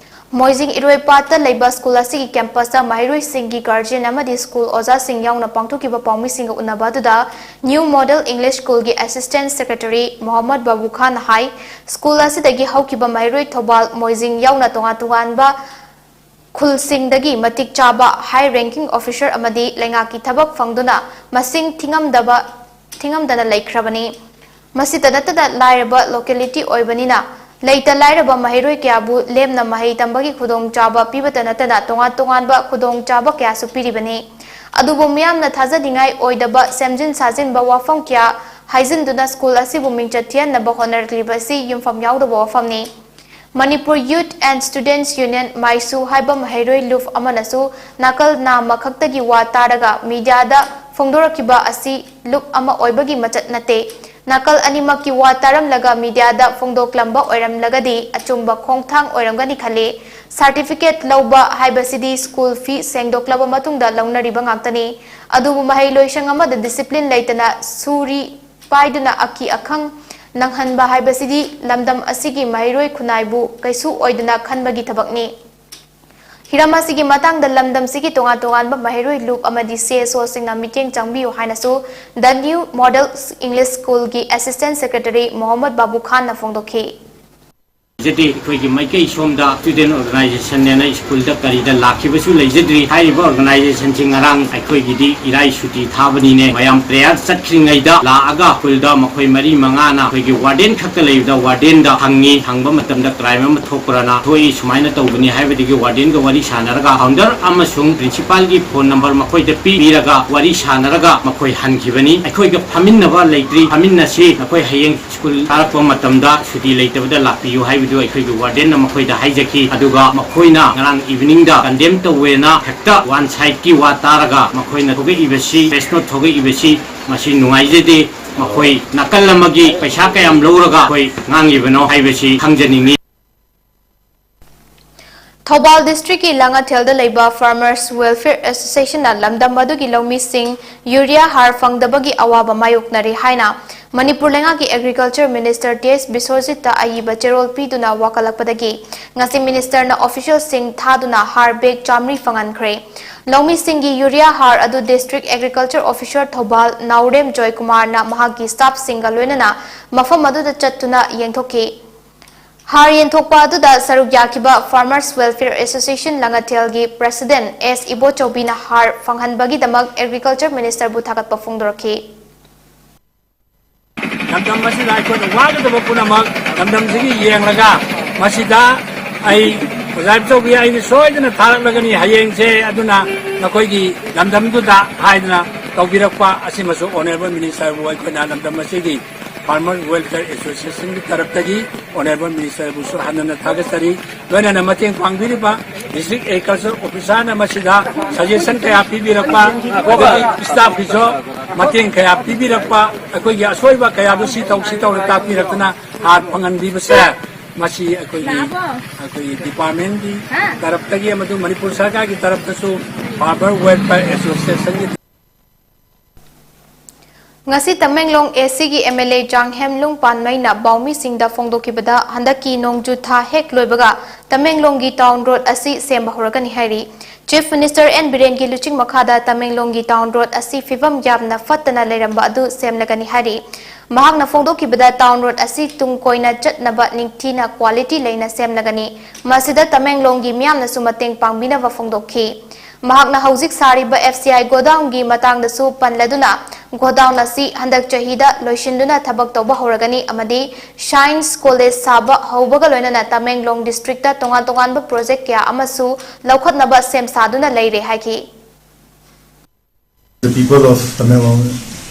ꯃꯣꯏꯖꯤꯡ ꯏꯔꯣꯏꯄꯥꯠꯇ ꯂꯩꯕ ꯁ꯭ꯀꯨꯜ ꯑꯁꯤꯒꯤ ꯀꯦꯝꯄꯁꯇ ꯃꯍꯩꯔꯣꯏꯁꯤꯡꯒꯤ ꯒꯥꯔꯖꯤꯌꯟ ꯑꯃꯗꯤ ꯁ꯭ꯀꯨꯜ ꯑꯣꯖꯥꯁꯤꯡ ꯌꯥꯎꯅ ꯄꯥꯡꯊꯣꯛꯈꯤꯕ ꯄꯥꯎꯃꯤꯁꯤꯡꯒ ꯎꯅꯕ ꯑꯗꯨꯗ ꯅ꯭ꯌꯨ ꯃꯣꯗꯦꯜ ꯏꯪꯂꯤꯁ ꯁ꯭ꯀꯨꯜꯒꯤ ꯑꯦꯁꯤꯁꯇꯦꯟꯠ ꯁꯦꯀ꯭ꯔꯦꯇꯔꯤ ꯃꯣꯍꯝꯃꯗ ꯕꯕꯨ ꯈꯥꯟꯅ ꯍꯥꯏ, ꯁ꯭ꯀꯨꯜ ꯑꯁꯤꯗꯒꯤ ꯍꯧꯈꯤꯕ ꯃꯍꯩꯔꯣꯏ ꯊꯧꯕꯥꯜ, ꯃꯣꯏꯖꯤꯡ ꯌꯥꯎꯅ ꯇꯣꯉꯥꯟ ꯇꯣꯉꯥꯟꯕ ꯈꯨꯜꯁꯤꯡꯗꯒꯤ ꯃꯇꯤꯛ ꯆꯥꯕ ꯍꯥꯏ ꯔꯦꯡꯀꯤꯡ ꯑꯣꯐꯤꯁꯔ ꯑꯃꯗꯤ ꯂꯩꯉꯥꯛꯀꯤ ꯊꯕꯛ ꯐꯪꯗꯨꯅ ꯃꯁꯤꯡ ꯊꯤꯉꯝꯗꯕ, ꯊꯤꯉꯝꯗꯅ ꯂꯩꯈ꯭ꯔꯕꯅꯤ꯫ ꯃꯁꯤꯇ ꯅꯠꯇꯅ ꯂꯥꯏꯔꯕ ꯂꯣꯀꯦꯂꯤꯇꯤ ꯑꯣꯏꯕꯅꯤꯅ ꯂꯩꯇ ꯂꯥꯏꯔꯕ ꯃꯍꯩꯔꯣꯏ ꯀꯌꯥꯕꯨ ꯂꯦꯝꯅ ꯃꯍꯩ ꯇꯝꯕꯒꯤ ꯈꯨꯗꯣꯡꯆꯥꯕ ꯄꯤꯕꯇ ꯅꯠꯇꯅ ꯇꯣꯉꯥꯟ ꯇꯣꯉꯥꯟꯕ ꯈꯨꯗꯣꯡꯆꯥꯕ ꯀꯌꯥꯁꯨ ꯄꯤꯔꯤꯕꯅꯤ꯫ ꯑꯗꯨꯕꯨ ꯃꯤꯌꯥꯝꯅ ꯊꯥꯖꯅꯤꯡꯉꯥꯏ ꯑꯣꯏꯗꯕ ꯁꯦꯝꯖꯤꯟ ꯁꯥꯖꯤꯟꯕ ꯋꯥꯐꯝ ꯀꯌꯥ ꯍꯥꯏꯖꯤꯟꯗꯨꯅ ꯁ꯭ꯀꯨꯜ ꯑꯁꯤꯕꯨ ꯃꯤꯡꯆꯠ ꯊꯤꯍꯟꯅꯕ ꯍꯣꯠꯅꯔꯛꯂꯤꯕ ꯑꯁꯤ ꯌꯨꯝꯐꯝ ꯌꯥꯎꯗꯕ ꯋꯥꯐꯝꯅꯤ꯫ ꯃꯅꯤꯄꯨꯔ ꯌꯨꯊ ꯑꯦꯟ ꯁ꯭ꯇꯨꯗꯦꯟꯠꯁ ꯌꯨꯅꯤꯌꯟ, ꯃꯥꯏꯁꯨ, ꯍꯥꯏꯕ ꯃꯍꯩꯔꯣꯏ ꯂꯨꯞ ꯑꯃꯅꯁꯨ ꯅꯥꯀꯜ ꯅꯥꯝꯃ ꯈꯛꯇꯒꯤ ꯋꯥ ꯇꯥꯔꯒ ꯃꯤꯗꯤꯌꯥꯗ ꯐꯣꯡꯗꯣꯔꯛꯈꯤꯕ ꯑꯁꯤ ꯂꯨꯞ ꯑꯃ ꯑꯣꯏꯕꯒꯤ ꯃꯆꯠ ꯅꯠꯇꯦ꯫ ꯅꯥꯀꯜ ꯑꯅꯤꯃꯛꯀꯤ ꯋꯥ ꯇꯥꯔꯝꯂꯒ ꯃꯤꯗꯤꯌꯥꯗ ꯐꯣꯡꯗꯣꯛꯂꯝꯕ ꯑꯣꯏꯔꯝꯂꯒꯗꯤ ꯑꯆꯨꯝꯕ ꯈꯣꯡꯊꯥꯡ ꯑꯣꯏꯔꯝꯒꯅꯤ ꯈꯜꯂꯤ꯫ ꯁꯥꯔꯇꯤꯐꯤꯀꯦꯠ ꯂꯧꯕ ꯍꯥꯏꯕꯁꯤꯗꯤ ꯁ꯭ꯀꯨꯜ ꯐꯤ ꯁꯦꯡꯗꯣꯛꯂꯕ ꯃꯇꯨꯡꯗ ꯂꯧꯅꯔꯤꯕ ꯉꯥꯛꯇꯅꯤ꯫ ꯑꯗꯨꯕꯨ ꯃꯍꯩ ꯂꯣꯏꯁꯪ ꯑꯃꯗ ꯗꯤꯁꯤꯄ꯭ꯂꯤꯟ ꯂꯩꯇꯅ ꯁꯨꯔꯤ ꯄꯥꯏꯗꯨꯅ ꯑꯀꯤ ꯑꯈꯪ ꯅꯪꯍꯟꯕ ꯍꯥꯏꯕꯁꯤꯗꯤ ꯂꯝꯗꯝ ꯑꯁꯤꯒꯤ ꯃꯍꯩꯔꯣꯏ ꯈꯨꯟꯅꯥꯏꯕꯨ ꯀꯩꯁꯨ ꯑꯣꯏꯗꯅ ꯈꯟꯕꯒꯤ ꯊꯕꯛꯅꯤ꯫ ꯍꯤꯔꯝ ꯑꯁꯤꯒꯤ ꯃꯇꯥꯡꯗ ꯂꯝꯗꯝꯁꯤꯒꯤ ꯇꯣꯉꯥꯟ ꯇꯣꯉꯥꯟꯕ ꯃꯍꯩꯔꯣꯏ ꯂꯨꯞ ꯑꯃꯗꯤ C S Oꯁꯤꯡꯅ ꯃꯤꯠꯌꯦꯡ ꯆꯪꯕꯤꯌꯨ ꯍꯥꯏꯅꯁꯨ The New Model English Schoolꯒꯤ Assistant Secretary Mohammad ꯕꯥꯕꯨ ꯈꯥꯟꯅ ꯐꯣꯡꯗꯣꯛꯈꯤ꯫ ꯂꯩꯖꯗꯦ꯫ ꯑꯩꯈꯣꯏꯒꯤ ꯃꯥꯏꯀꯩ ꯁꯣꯝꯗ student organizationꯅꯦꯅ ꯁ꯭ꯀꯨꯜꯗ ꯀꯔꯤꯗ ꯂꯥꯛꯈꯤꯕꯁꯨ ꯂꯩꯖꯗ꯭ꯔꯤ꯫ ꯍꯥꯏꯔꯤꯕ organizationꯁꯤ ꯉꯔꯥꯡ ꯑꯩꯈꯣꯏꯒꯤꯗꯤ ꯏꯔꯥꯏ ꯁꯨꯇꯤ ꯊꯥꯕꯅꯤꯅꯦ, ꯃꯌꯥꯝ prayer ꯆꯠꯈ꯭ꯔꯤꯉꯩꯗ ꯂꯥꯛꯑꯒ ꯁ꯭ꯀꯨꯜꯗ ꯃꯈꯣꯏ ꯃꯔꯤ ꯃꯉꯥꯅ ꯑꯩꯈꯣꯏꯒꯤ warden ꯈꯛꯇ ꯂꯩꯕꯗ wardenꯗ ꯍꯪꯉꯤ꯫ ꯍꯪꯕ ꯃꯇꯝꯗ crime ꯑꯃ ꯊꯣꯛꯄ꯭ꯔꯅ, ꯊꯣꯛꯏ ꯁꯨꯃꯥꯏꯅ ꯇꯧꯕꯅꯤ ꯍꯥꯏꯕꯗꯒꯤ wardenꯒ ꯋꯥꯔꯤ ꯁꯥꯟꯅꯔꯒ founder ꯑꯃꯁꯨꯡ principalꯒꯤ phone number ꯃꯈꯣꯏꯗ ꯄꯤ-, ꯄꯤꯔꯒ ꯋꯥꯔꯤ ꯁꯥꯟꯅꯔꯒ ꯃꯈꯣꯏ ꯍꯟꯈꯤꯕꯅꯤ꯫ ꯑꯩꯈꯣꯏꯒ ꯐꯝꯃꯤꯟꯅꯕ ꯂꯩꯇ꯭ꯔꯤ, ꯐꯝꯃꯤꯟꯅꯁꯤ, ꯅꯈꯣꯏ ꯍꯌꯦꯡ ꯁ꯭ꯀꯨꯜ ꯀꯥꯔꯛꯄ ꯃꯇꯝꯗ ꯁꯨꯇꯤ ꯂꯩꯇꯕꯗ ꯂꯥꯛꯄꯤꯌꯨ ꯍꯥꯏꯕꯗꯨ ꯑꯩꯈꯣꯏꯒꯤ wardenꯅ ꯃꯈꯣꯏꯗ ꯍꯥꯏꯖꯈꯤ꯫ ꯑꯗꯨꯒ ꯃꯈꯣꯏꯅ ꯉꯔꯥꯡ eveningꯗ condemn ꯇꯧꯋꯦꯅ ꯍꯦꯛꯇ one sideꯀꯤ ꯋꯥ ꯇꯥꯔꯒ ꯃꯈꯣꯏꯅ ꯊꯣꯛꯂꯛꯏꯕꯁꯤ, press note ꯊꯣꯛꯂꯛꯏꯕꯁꯤ, ꯃꯁꯤ ꯅꯨꯡꯉꯥꯏꯖꯗꯦ꯫ ꯃꯈꯣꯏ ꯅꯥꯀꯜ ꯑꯃꯒꯤ ꯄꯩꯁꯥ ꯀꯌꯥꯝ ꯂꯧꯔꯒ ꯑꯩꯈꯣꯏ ꯉꯥꯡꯉꯤꯕꯅꯣ ꯍꯥꯏꯕꯁꯤ ꯈꯪꯖꯅꯤꯡꯉꯤ꯫ ꯊꯧꯕꯥꯜ districtꯀꯤ ꯂꯥꯡꯉꯊꯦꯜꯗ ꯂꯩꯕ Farmers Welfare Associationꯅ ꯂꯝꯗꯝ ꯑꯗꯨꯒꯤ ꯂꯧꯃꯤꯁꯤꯡ urea ꯍꯥꯔ ꯐꯪꯗꯕꯒꯤ ꯑꯋꯥꯕ ꯃꯥꯌꯣꯛꯅꯔꯤ ꯍꯥꯏꯅ ꯃꯅꯤꯄꯨꯔ ꯂꯩꯉꯥꯛꯀꯤ Agriculture Minister T S ꯕꯤꯁ꯭ꯋꯖꯤꯠꯇ ꯑꯏꯕ ꯆꯦꯔꯣꯜ ꯄꯤꯗꯨꯅ ꯋꯥꯀꯠꯂꯛꯄꯗꯒꯤ ꯉꯁꯤ ministerꯅ officialꯁꯤꯡ ꯊꯥꯗꯨꯅ ꯍꯥꯔ bag ꯆꯥꯃꯔꯤ ꯐꯪꯍꯟꯈ꯭ꯔꯦ꯫ ꯂꯧꯃꯤꯁꯤꯡꯒꯤ urea ꯍꯥꯔ ꯑꯗꯨ District Agriculture Officer ꯊꯧꯕꯥꯜ ꯅꯥꯎꯔꯦꯝ ꯖꯣꯏꯀꯨꯃꯥꯔꯅ ꯃꯍꯥꯛꯀꯤ staffꯁꯤꯡꯒ ꯂꯣꯏꯅꯅ ꯃꯐꯝ ꯑꯗꯨꯗ ꯆꯠꯇꯨꯅ ꯌꯦꯡꯊꯣꯛꯈꯤ꯫ ꯍꯥꯔ ꯌꯦꯟꯊꯣꯛꯄ ꯑꯗꯨꯗ ꯁꯔꯨꯛ ꯌꯥꯈꯤꯕ Farmers Welfare Association ꯂꯥꯡꯉꯊꯦꯜꯒꯤ President S ꯏꯕꯣꯆꯧꯕꯤꯅ ꯍꯥꯔ ꯐꯪꯍꯟꯕꯒꯤꯗꯃꯛ Agriculture Ministerꯕꯨ ꯊꯥꯒꯠꯄ ꯐꯣꯡꯗꯣꯔꯛꯈꯤ꯫ ꯂꯝꯗꯝ ꯑꯁꯤꯗ ꯑꯩꯈꯣꯏꯅ ꯋꯥꯒꯗꯕ ꯄꯨꯝꯅꯃꯛ ꯂꯝꯗꯝꯁꯤꯒꯤ ꯌꯦꯡꯂꯒ ꯃꯁꯤꯗ ꯑꯩ ꯑꯣꯖꯥ ꯏꯕꯣꯆꯧꯕꯤ ꯑꯩꯅ ꯁꯣꯏꯗꯅ ꯊꯥꯔꯛꯂꯒꯅꯤ ꯍꯌꯦꯡꯁꯦ, ꯑꯗꯨꯅ ꯅꯈꯣꯏꯒꯤ ꯂꯝꯗꯝꯗꯨꯗ ꯍꯥꯏꯗꯅ ꯇꯧꯕꯤꯔꯛꯄ ꯑꯁꯤꯃꯁꯨ Honourable Ministerꯕꯨ ꯑꯩꯈꯣꯏꯅ ꯂꯝꯗꯝ ꯑꯁꯤꯒꯤ Farmers Welfare Associationꯒꯤ ꯇꯔꯞꯇꯒꯤ Honourable Ministerꯕꯨꯁꯨ ꯍꯟꯅ ꯍꯟꯅ ꯊꯥꯒꯠꯆꯔꯤ꯫ ꯂꯣꯏꯅꯅ ꯃꯇꯦꯡ ꯄꯥꯡꯕꯤꯔꯤꯕ District Agriculture Officerꯅ ꯃꯁꯤꯗ suggestion ꯀꯌꯥ ꯄꯤꯕꯤꯔꯛꯄ, ꯑꯗꯒꯤ staffꯀꯤꯁꯨ ꯃꯇꯦꯡ ꯀꯌꯥ ꯄꯤꯕꯤꯔꯛꯄ, ꯑꯩꯈꯣꯏꯒꯤ ꯑꯁꯣꯏꯕ ꯀꯌꯥꯗꯨ ꯁꯤ ꯇꯧ, ꯁꯤ ꯇꯧꯅ ꯇꯥꯛꯄꯤꯔꯛꯇꯅ ꯍꯥꯔ ꯐꯪꯍꯟꯕꯤꯕꯁꯦ, ꯃꯁꯤ ꯑꯩꯈꯣꯏꯒꯤ, ꯑꯩꯈꯣꯏꯒꯤ departmentꯀꯤ ꯇꯔꯞꯇꯒꯤ ꯑꯃꯗꯤ ꯃꯅꯤꯄꯨꯔ ꯁꯔꯀꯥꯔꯒꯤ ꯇꯔꯞꯇꯁꯨ Farmer Welfare Associationꯒꯤ ꯉꯁꯤ ꯇꯃꯦꯡꯂꯣꯡ ꯑꯦ ꯁꯤꯒꯤ ꯑꯦꯝ ꯑꯦꯜ ꯑꯦ ꯖꯥꯡꯍꯦꯝ ꯂꯨꯡꯄꯥꯟꯃꯩꯅ ꯄꯥꯎꯃꯤꯁꯤꯡꯗ ꯐꯣꯡꯗꯣꯛꯈꯤꯕꯗ, ꯍꯟꯗꯛꯀꯤ ꯅꯣꯡꯖꯨ ꯊꯥ ꯍꯦꯛ ꯂꯣꯏꯕꯒ ꯇꯃꯦꯡꯂꯣꯡꯒꯤ ꯇꯥꯎꯟ ꯔꯣꯗ ꯑꯁꯤ ꯁꯦꯝꯕ ꯍꯧꯔꯒꯅꯤ ꯍꯥꯏꯔꯤ꯫ ꯆꯤꯐ ꯃꯤꯅꯤꯁꯇꯔ ꯑꯦꯟ ꯕꯤꯔꯦꯟꯒꯤ ꯂꯨꯆꯤꯡ ꯃꯈꯥꯗ ꯇꯃꯦꯡꯂꯣꯡꯒꯤ ꯇꯥꯎꯟ ꯔꯣꯗ ꯑꯁꯤ ꯐꯤꯕꯝ ꯌꯥꯝꯅ ꯐꯠꯇꯅ ꯂꯩꯔꯝꯕ ꯑꯗꯨ ꯁꯦꯝꯂꯒꯅꯤ ꯍꯥꯏꯔꯤ꯫ ꯃꯍꯥꯛꯅ ꯐꯣꯡꯗꯣꯛꯈꯤꯕꯗ, ꯇꯥꯎꯟ ꯔꯣꯗ ꯑꯁꯤ ꯇꯨꯡ ꯀꯣꯏꯅ ꯆꯠꯅꯕ ꯅꯤꯡꯊꯤꯅ ꯀ꯭ꯋꯥꯂꯤꯇꯤ ꯂꯩꯅ ꯁꯦꯝꯂꯒꯅꯤ꯫ ꯃꯁꯤꯗ ꯇꯃꯦꯡꯂꯣꯡꯒꯤ ꯃꯤꯌꯥꯝꯅꯁꯨ ꯃꯇꯦꯡ ꯄꯥꯡꯕꯤꯅꯕ ꯐꯣꯡꯗꯣꯛꯈꯤ꯫ ꯃꯍꯥꯛꯅ ꯍꯧꯖꯤꯛ ꯁꯥꯔꯤꯕ ꯑꯦꯐ ꯁꯤ ꯑꯥꯏ ꯒꯣꯗꯥꯎꯟꯒꯤ ꯃꯇꯥꯡꯗꯁꯨ ꯄꯜꯂꯗꯨꯅ, ꯒꯣꯗꯥꯎꯟ ꯑꯁꯤ ꯍꯟꯗꯛ ꯆꯍꯤꯗ ꯂꯣꯏꯁꯤꯟꯗꯨꯅ ꯊꯕꯛ ꯇꯧꯕ ꯍꯧꯔꯒꯅꯤ ꯑꯃꯗꯤ ꯁꯥꯏꯟꯁ ꯀꯣꯂꯦꯖ ꯁꯥꯕ ꯍꯧꯕꯒ ꯂꯣꯏꯅꯅ ꯇꯃꯦꯡꯂꯣꯡ ꯗꯤꯁꯇ꯭ꯔꯤꯛꯇ ꯇꯣꯉꯥꯟ ꯇꯣꯉꯥꯟꯕ ꯄ꯭ꯔꯣꯖꯦꯛ ꯀꯌꯥ ꯑꯃꯁꯨ ꯂꯧꯈꯠꯅꯕ ꯁꯦꯝ ꯁꯥꯗꯨꯅ ꯂꯩꯔꯦ ꯍꯥꯏꯈꯤ꯫ The people of Tamenglong,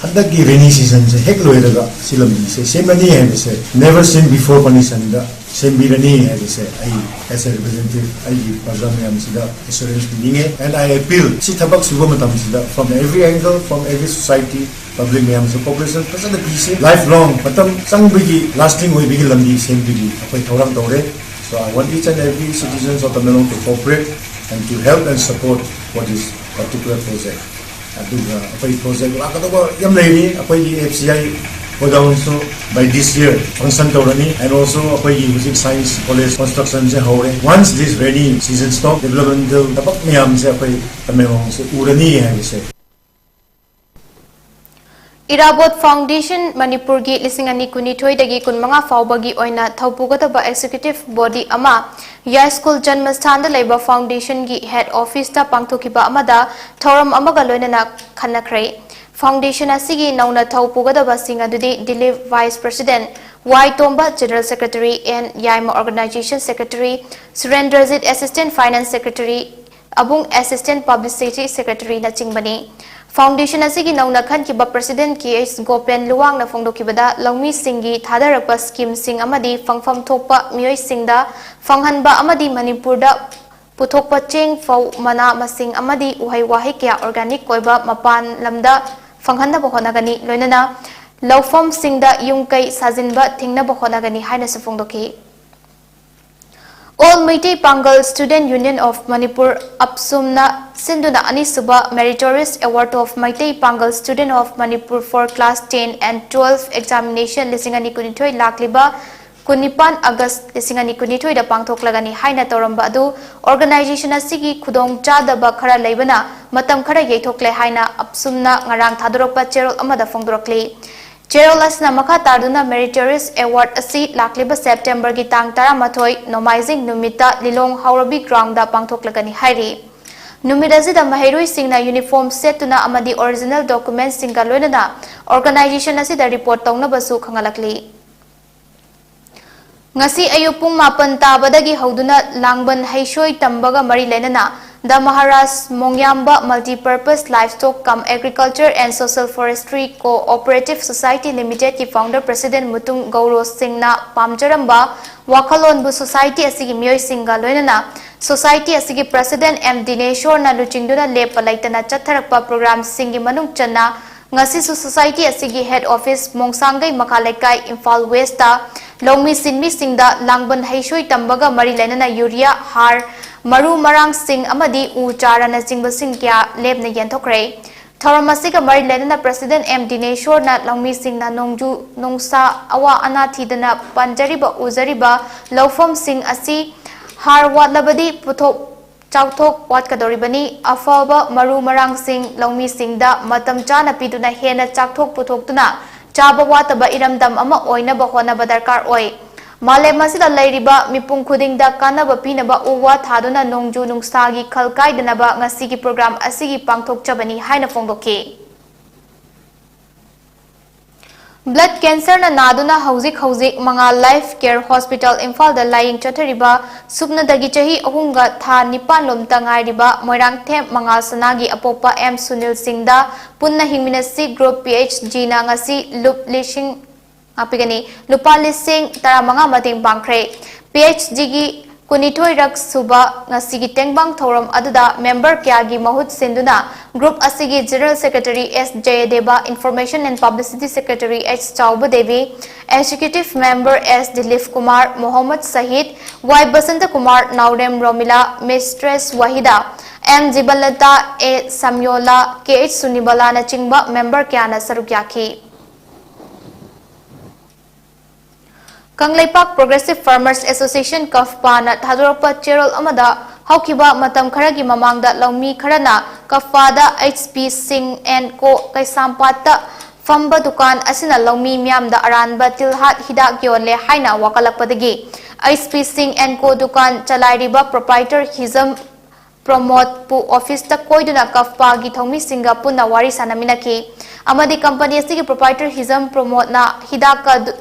ꯍꯟꯗꯛꯀꯤ ꯔꯦꯅꯤ ꯁꯤꯖꯟꯁꯦ ꯍꯦꯛ ꯂꯣꯏꯔꯒ ꯁꯤ ꯂꯝꯕꯤꯁꯦ ꯁꯦꯝꯃꯅꯤ ꯍꯥꯏꯕꯁꯦ never seen before conditionꯗ ꯁꯦꯝꯕꯤꯔꯅꯤ ꯍꯥꯏꯕꯁꯦ ꯑꯩ as a representative ꯑꯩꯒꯤ ꯄ꯭ꯔꯖꯥ ꯃꯌꯥꯝꯁꯤꯗ assurance ꯄꯤꯅꯤꯡꯉꯦ꯫ And I appeal, ꯁꯤ ꯊꯕꯛ ꯁꯨꯕ ꯃꯇꯝꯁꯤꯗ from every angle, from every society, public ꯃꯌꯥꯝꯁꯨ cooperation ꯐꯖꯅ ꯄꯤꯁꯦ꯫ Life long, ꯃꯇꯝ ꯆꯪꯕꯒꯤ, lasting ꯑꯣꯏꯕꯒꯤ ꯂꯝꯕꯤ ꯁꯦꯝꯕꯒꯤ ꯑꯩꯈꯣꯏ ꯊꯧꯔꯥꯡ ꯇꯧꯔꯦ꯫ So I want each and every citizens of Tamenglong to cooperate and to help and support for this particular project. ꯑꯗꯨꯒ ꯑꯩꯈꯣꯏ ꯄ꯭ꯔꯣꯖꯦꯛ ꯂꯥꯛꯀꯗꯧꯕ ꯌꯥꯝ ꯂꯩꯔꯤ꯫ ꯑꯩꯈꯣꯏꯒꯤ F C I ꯒꯣꯗꯥꯎꯟꯁꯨ by this year function ꯇꯧꯔꯅꯤ꯫ And also ꯑꯩꯈꯣꯏꯒꯤ ꯍꯧꯖꯤꯛ ꯁꯥꯏꯟꯁ ꯀꯣꯂꯦꯖ ꯀꯟꯁꯇ꯭ꯔꯛꯁꯟꯁꯦ ꯍꯧꯔꯦ꯫ Once this rainy season stop, developmental ꯊꯕꯛ ꯃꯌꯥꯝꯁꯦ ꯑꯩꯈꯣꯏ ꯇꯃꯦꯡꯂꯣꯡꯁꯦ ꯎꯔꯅꯤ ꯍꯥꯏꯕꯁꯦ꯫ ꯏꯔꯥꯕꯣꯠ ꯐꯥꯎꯟꯗꯦꯁꯟ ꯃꯅꯤꯄꯨꯔꯒꯤ ꯂꯤꯁꯤꯡ ꯑꯅꯤ ꯀꯨꯟꯅꯤꯊꯣꯏꯗꯒꯤ ꯀꯨꯟꯃꯉꯥ ꯐꯥꯎꯕꯒꯤ ꯑꯣꯏꯅ ꯊꯧꯄꯨꯒꯗꯕ ꯑꯦꯛꯖꯤꯀ꯭ꯌꯨꯇꯤꯚ ꯕꯣꯗꯤ ꯑꯃ ꯌꯥꯏꯁ꯭ꯀꯨꯜ ꯖꯟꯃꯁꯊꯥꯟꯗ ꯂꯩꯕ ꯐꯥꯎꯟꯗꯦꯁꯟꯒꯤ ꯍꯦꯗ ꯑꯣꯐꯤꯁꯇ ꯄꯥꯡꯊꯣꯛꯈꯤꯕ ꯑꯃꯗ ꯊꯧꯔꯝ ꯑꯃꯒ ꯂꯣꯏꯅꯅ ꯈꯟꯅꯈ꯭ꯔꯦ꯫ ꯐꯥꯎꯟꯗꯦꯁꯟ ꯑꯁꯤꯒꯤ ꯅꯧꯅ ꯊꯧ ꯄꯨꯒꯗꯕꯁꯤꯡ ꯑꯗꯨꯗꯤ Dilip vice president, Y Tomba general secretary, N Yaima organisation secretary, Surendrajit assistant finance secretary, Abung assistant publicity ꯁꯦꯀ꯭ꯔꯦꯇꯔꯤꯅꯆꯤꯡꯕꯅꯤ꯫ ꯐꯥꯎꯟꯗꯦꯁꯟ ꯑꯁꯤꯒꯤ ꯅꯧꯅ ꯈꯟꯈꯤꯕ ꯄ꯭ꯔꯁꯤꯗꯦꯟꯠ ꯀꯦ ꯑꯩꯆ ꯒꯣꯄꯦꯟ ꯂꯨꯋꯥꯡꯅ ꯐꯣꯡꯗꯣꯛꯈꯤꯕꯗ, ꯂꯧꯃꯤꯁꯤꯡꯒꯤ ꯊꯥꯗꯔꯛꯄ ꯁ꯭ꯀꯤꯝꯁꯤꯡ ꯑꯃꯗꯤ ꯐꯪꯐꯝ ꯊꯣꯛꯄ ꯃꯤꯑꯣꯏꯁꯤꯡꯗ ꯐꯪꯍꯟꯕ ꯑꯃꯗꯤ ꯃꯅꯤꯄꯨꯔꯗ ꯄꯨꯊꯣꯛꯄ ꯆꯦꯡ, ꯐꯧ, ꯃꯅꯥ ꯃꯁꯤꯡ ꯑꯃꯗꯤ ꯎꯍꯩ ꯋꯥꯍꯩ ꯀꯌꯥ ꯑꯣꯔꯒꯥꯅꯤꯛ ꯑꯣꯏꯕ ꯃꯄꯥꯟ ꯂꯝꯗ ꯐꯪꯍꯟꯅꯕ ꯍꯣꯠꯅꯒꯅꯤ, ꯂꯣꯏꯅꯅ ꯂꯧꯐꯝꯁꯤꯡꯗ ꯌꯨꯝ ꯀꯩ ꯁꯥꯖꯤꯟꯕ ꯊꯤꯡꯅꯕ ꯍꯣꯠꯅꯒꯅꯤ ꯍꯥꯏꯅꯁꯨ ꯐꯣꯡꯗꯣꯛꯈꯤ꯫ All Meitei Pangal Student Union of Manipur, APSUMꯅ ꯁꯤꯟꯗꯨꯅ ꯑꯅꯤꯁꯨꯕ Meritorious Award of Meitei Pangal Student of Manipur for Class ten and twelve Examination ꯂꯤꯁꯤꯡ ꯑꯅꯤ ꯀꯨꯟꯅꯤꯊꯣꯏ ꯂꯥꯛꯂꯤꯕ ꯀꯨꯟꯅꯤꯄꯥꯟ August ꯂꯤꯁꯤꯡ ꯑꯅꯤ ꯀꯨꯟꯅꯤꯊꯣꯏꯗ ꯄꯥꯡꯊꯣꯛꯂꯒꯅꯤ ꯍꯥꯏꯅ ꯇꯧꯔꯝꯕ ꯑꯗꯨ organization ꯑꯁꯤꯒꯤ ꯈꯨꯗꯣꯡꯆꯥꯗꯕ ꯈꯔ ꯂꯩꯕꯅ ꯃꯇꯝ ꯈꯔ ꯌꯩꯊꯣꯛꯂꯦ ꯍꯥꯏꯅ APSUMꯅ ꯉꯔꯥꯡ ꯊꯥꯗꯣꯔꯛꯄ ꯆꯦꯔꯣꯜ ꯑꯃꯗ ꯐꯣꯡꯗꯣꯔꯛꯂꯤ꯫ ꯆꯦꯔꯣꯜ ꯑꯁꯤꯅ ꯃꯈꯥ ꯇꯥꯗꯨꯅ Meritorious Award ꯑꯁꯤ ꯂꯥꯛꯂꯤꯕ Septemberꯒꯤ ꯇꯥꯡ ꯇꯔꯥꯃꯥꯊꯣꯏ ꯅꯣꯡꯃꯥꯏꯖꯤꯡ ꯅꯨꯃꯤꯠꯇ ꯂꯤꯂꯣꯡ ꯍꯥꯎꯔꯕꯤ groundꯗ ꯄꯥꯡꯊꯣꯛꯂꯒꯅꯤ ꯍꯥꯏꯔꯤ꯫ ꯅꯨꯃꯤꯠ ꯑꯁꯤꯗ ꯃꯍꯩꯔꯣꯏꯁꯤꯡꯅ uniform ꯁꯦꯠꯇꯨꯅ ꯑꯃꯗꯤ original documentꯁꯤꯡꯒ ꯂꯣꯏꯅꯅ organizationꯑꯁꯤꯗ report ꯇꯧꯅꯕꯁꯨ ꯈꯪꯍꯜꯂꯛꯂꯤ꯫ ꯉꯁꯤ ꯑꯌꯨꯛ ꯄꯨꯡ ꯃꯥꯄꯟ ꯇꯥꯕꯗꯒꯤ ꯍꯧꯗꯨꯅ ꯂꯥꯡꯕꯟ ꯍꯩꯁꯣꯏ ꯇꯝꯕꯒ ꯃꯔꯤ ꯂꯩꯅꯅ The Maharaj Mongyamba Multipurpose Livestock cum Agriculture and Social Forestry Cooperative Society Limitedꯀꯤ founder president Mutum Gouro ꯁꯤꯡꯅ ꯄꯥꯝꯖꯔꯝꯕ ꯋꯥꯈꯜꯂꯣꯟꯕꯨ society ꯑꯁꯤꯒꯤ ꯃꯤꯑꯣꯏꯁꯤꯡꯒ ꯂꯣꯏꯅꯅ society ꯑꯁꯤꯒꯤ president ꯑꯦꯝ ꯗꯤꯅꯦꯁꯣꯔꯅ ꯂꯨꯆꯤꯡꯗꯨꯅ ꯂꯦꯞꯄ ꯂꯩꯇꯅ ꯆꯠꯊꯔꯛꯄ programꯁꯤꯡꯒꯤ ꯃꯅꯨꯡ ꯆꯟꯅ ꯉꯁꯤꯁꯨ society ꯑꯁꯤꯒꯤ head office ꯃꯣꯡꯁꯥꯡꯒꯩ ꯃꯈꯥ ꯂꯩꯀꯥꯏ, ꯏꯝꯐꯥꯜ Westꯇ ꯂꯧꯃꯤ ꯁꯤꯟꯃꯤꯁꯤꯡꯗ ꯂꯥꯡꯕꯟ ꯍꯩꯁꯣꯏ ꯇꯝꯕꯒ ꯃꯔꯤ ꯂꯩꯅꯅ urea, ꯍꯥꯔ, ꯃꯔꯨ ꯃꯔꯥꯡꯁꯤꯡ ꯑꯃꯗꯤ ꯎ ꯆꯥꯔꯥꯅꯆꯤꯡꯕꯁꯤꯡ ꯀꯌꯥ ꯂꯦꯝꯅ ꯌꯦꯟꯊꯣꯛꯈ꯭ꯔꯦ꯫ ꯊꯧꯔꯝ ꯑꯁꯤꯒ ꯃꯔꯤ ꯂꯩꯅꯅ president ꯑꯦꯝ ꯗꯤꯅꯦꯁꯣꯔꯅ ꯂꯧꯃꯤꯁꯤꯡꯅ ꯅꯣꯡꯖꯨ ꯅꯨꯡꯁꯥ ꯑꯋꯥ ꯑꯅꯥ ꯊꯤꯗꯅ ꯄꯥꯟꯖꯔꯤꯕ ꯎꯖꯔꯤꯕ ꯂꯧꯐꯝꯁꯤꯡ ꯑꯁꯤ ꯍꯥꯔ ꯋꯥꯠꯂꯕꯗꯤ ꯄꯨꯊꯣꯛ ꯆꯥꯛꯊꯣꯛ ꯋꯥꯠꯀꯗꯧꯔꯤꯕꯅꯤ꯫ ꯑꯐꯕ ꯃꯔꯨ ꯃꯔꯥꯡꯁꯤꯡ ꯂꯧꯃꯤꯁꯤꯡꯗ ꯃꯇꯝ ꯆꯥꯅ ꯄꯤꯗꯨꯅ ꯍꯦꯟꯅ ꯆꯥꯛꯊꯣꯛ ꯄꯨꯊꯣꯛꯇꯨꯅ ꯆꯥꯕ ꯋꯥꯠꯇꯕ ꯏꯔꯝꯗꯝ ꯑꯃ ꯑꯣꯏꯅꯕ ꯍꯣꯠꯅꯕ ꯗꯔꯀꯥꯔ ꯑꯣꯏ꯫ ꯃꯥꯂꯦꯝ ꯑꯁꯤꯗ ꯂꯩꯔꯤꯕ ꯃꯤꯄꯨꯝ ꯈꯨꯗꯤꯡꯗ ꯀꯥꯟꯅꯕ ꯄꯤꯅꯕ ꯎ ꯋꯥ ꯊꯥꯗꯨꯅ ꯅꯣꯡꯖꯨ ꯅꯨꯡꯁꯥꯒꯤ ꯈꯜ ꯀꯥꯏꯗꯅꯕ ꯉꯁꯤꯒꯤ program ꯑꯁꯤꯒꯤ ꯄꯥꯡꯊꯣꯛꯆꯕꯅꯤ ꯍꯥꯏꯅ ꯐꯣꯡꯗꯣꯛꯈꯤ꯫ Blood cancerꯅ ꯅꯥꯗꯨꯅ ꯍꯧꯖꯤꯛ ꯍꯧꯖꯤꯛ ꯃꯉꯥꯜ Life Care Hospital ꯏꯝꯐꯥꯜꯗ ꯂꯥꯌꯦꯡ ꯆꯠꯊꯔꯤꯕ ꯁꯨꯞꯅꯗꯒꯤ ꯆꯍꯤ ꯑꯍꯨꯝꯒ ꯊꯥ ꯅꯤꯄꯥꯟ ꯂꯣꯝꯇ ꯉꯥꯏꯔꯤꯕ ꯃꯣꯏꯔꯥꯡꯊꯦꯝ ꯃꯉꯥꯜ ꯁꯅꯥꯒꯤ ꯑꯄꯣꯛꯄ ꯑꯦꯝ ꯁꯨꯅꯤꯜ ꯁꯤꯡꯗ ꯄꯨꯟꯅ ꯍꯤꯡꯃꯤꯟꯅꯁꯤ group ꯄꯤ ꯑꯩꯆ ꯖꯤꯅ ꯉꯁꯤ ꯂꯨꯞ ꯂꯤꯁꯤꯡ, ꯉꯥꯛꯄꯤꯒꯅꯤ, ꯂꯨꯄꯥ ꯂꯤꯁꯤꯡ ꯇꯔꯥꯃꯉꯥ ꯃꯇꯦꯡ ꯄꯥꯡꯈ꯭ꯔꯦ꯫ ꯄꯤ ꯑꯩꯆ ꯖꯤꯒꯤ ꯀꯨꯟꯅꯤꯊꯣꯏꯔꯛ ꯁꯨꯕ ꯉꯁꯤꯒꯤ ꯇꯦꯡꯕꯥꯡ ꯊꯧꯔꯝ ꯑꯗꯨꯗ member ꯀꯌꯥꯒꯤ ꯃꯍꯨꯠ ꯁꯤꯟꯗꯨꯅ group ꯑꯁꯤꯒꯤ General Secretary S Jayadeva, Information and Publicity Secretary H ꯆꯥꯎꯕ Devi, Executive Member S Dilip Kumar, Mohammad Shahid, Y Basanta Kumar, Naorem Romila, Mistress ꯋꯥꯍꯤꯗꯥ, M ꯖꯤꯕꯟꯂꯇꯥ, A ꯁꯝꯌꯣꯂꯥ, K H ꯁꯨꯅꯤꯕꯂꯥꯅꯆꯤꯡꯕ member ꯀꯌꯥꯅ ꯁꯔꯨꯛ ꯌꯥꯈꯤ꯫ ꯀꯪꯂꯩꯄꯥꯛ Progressive Farmers Association, ꯀꯐꯄꯥꯅ ꯊꯥꯗꯣꯔꯛꯄ ꯆꯦꯔꯣꯜ ꯑꯃꯗ, ꯍꯧꯈꯤꯕ ꯃꯇꯝ ꯈꯔꯒꯤ ꯃꯃꯥꯡꯗ ꯂꯧꯃꯤ ꯈꯔꯅ ꯀꯐꯄꯥꯗ H P Singh and Co ꯀꯩꯁꯥꯝꯄꯥꯠꯇ ꯐꯝꯕ ꯗꯨꯀꯥꯟ ꯑꯁꯤꯅ ꯂꯧꯃꯤ ꯃꯤꯌꯥꯝꯗ ꯑꯔꯥꯟꯕ ꯇꯤꯜꯍꯥꯠ ꯍꯤꯗꯥꯛ ꯌꯣꯜꯂꯦ ꯍꯥꯏꯅ ꯋꯥꯀꯠꯂꯛꯄꯗꯒꯤ, H P Singh and Co ꯗꯨꯀꯥꯟ ꯆꯂꯥꯏꯔꯤꯕ proprietor ꯍꯤꯖꯝ ꯄ꯭ꯔꯃꯣꯗꯄꯨ office ꯇ ꯀꯣꯏꯗꯨꯅ ꯀꯐꯄꯥꯒꯤ ꯊꯧꯃꯤꯁꯤꯡꯒ ꯄꯨꯟꯅ ꯋꯥꯔꯤ ꯁꯥꯟꯅꯃꯤꯟꯅꯈꯤ ꯑꯃꯗꯤ company ꯑꯁꯤꯒꯤ proprietor ꯍꯤꯖꯝ ꯄ꯭ꯔꯃꯣꯗꯅ ꯍꯤꯗꯥꯛ ꯑꯗꯨ,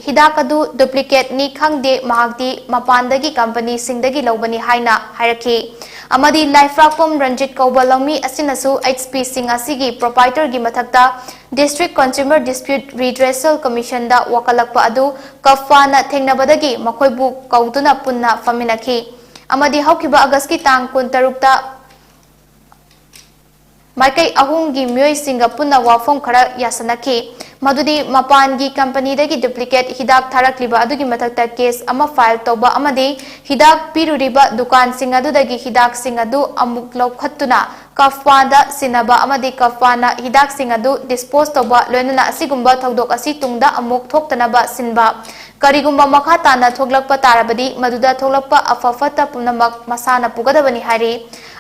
ꯍꯤꯗꯥꯛ ꯑꯗꯨ duplicate ꯅꯤ ꯈꯪꯗꯦ, ꯃꯍꯥꯛꯇꯤ ꯃꯄꯥꯟꯗꯒꯤ company ꯁꯤꯡꯗꯒꯤ ꯂꯧꯕꯅꯤ ꯍꯥꯏꯅ ꯍꯥꯏꯔꯛꯈꯤ꯫ ꯑꯃꯗꯤ ꯂꯥꯏꯐ꯭ꯔꯥꯛꯄꯝ ꯔꯟꯖꯤꯠ ꯀꯧꯕ ꯂꯧꯃꯤ ꯑꯁꯤꯅꯁꯨ H P Singh ꯑꯁꯤꯒꯤ proprietor ꯒꯤ ꯃꯊꯛꯇ District Consumer Dispute Redressal Commission ꯗ ꯋꯥꯀꯠꯂꯛꯄ ꯑꯗꯨ ꯀꯐꯄꯥꯅ ꯊꯦꯡꯅꯕꯗꯒꯤ ꯃꯈꯣꯏꯕꯨ ꯀꯧꯗꯨꯅ ꯄꯨꯟꯅ ꯐꯝꯃꯤꯟꯅꯈꯤ ꯑꯃꯗꯤ ꯍꯧꯈꯤꯕ August ꯀꯤ ꯇꯥꯡ ꯀꯨꯟꯇꯔꯨꯛꯇ ꯃꯥꯏꯀꯩ ꯑꯍꯨꯝꯒꯤ ꯃꯤꯑꯣꯏꯁꯤꯡꯒ ꯄꯨꯟꯅ ꯋꯥꯐꯝ ꯈꯔ ꯌꯥꯁꯟꯅꯈꯤ, ꯃꯗꯨꯗꯤ ꯃꯄꯥꯟꯒꯤ company ꯗꯒꯤ duplicate ꯍꯤꯗꯥꯛ ꯊꯥꯔꯛꯂꯤꯕ ꯑꯗꯨꯒꯤ ꯃꯊꯛꯇ case ꯑꯃ file ꯇꯧꯕ ꯑꯃꯗꯤ ꯍꯤꯗꯥꯛ ꯄꯤꯔꯨꯔꯤꯕ ꯗꯨꯀꯥꯟꯁꯤꯡ ꯑꯗꯨꯗꯒꯤ ꯍꯤꯗꯥꯛꯁꯤꯡ ꯑꯗꯨ ꯑꯃꯨꯛ ꯂꯧꯈꯠꯇꯨꯅ ꯀꯐꯄꯥꯗ ꯁꯤꯟꯅꯕ ꯑꯃꯗꯤ ꯀꯐꯄꯥꯅ ꯍꯤꯗꯥꯛꯁꯤꯡ ꯑꯗꯨ dispose ꯇꯧꯕ, ꯂꯣꯏꯅꯅ ꯑꯁꯤꯒꯨꯝꯕ ꯊꯧꯗꯣꯛ ꯑꯁꯤ ꯇꯨꯡꯗ ꯑꯃꯨꯛ ꯊꯣꯛꯇꯅꯕ ꯁꯤꯟꯕ, ꯀꯔꯤꯒꯨꯝꯕ ꯃꯈꯥ ꯇꯥꯅ ꯊꯣꯛꯂꯛꯄ ꯇꯥꯔꯕꯗꯤ ꯃꯗꯨꯗ ꯊꯣꯛꯂꯛꯄ ꯑꯐ ꯐꯠꯇ ꯄꯨꯝꯅꯃꯛ ꯃꯁꯥꯅ ꯄꯨꯒꯗꯕꯅꯤ ꯍꯥꯏꯔꯤ꯫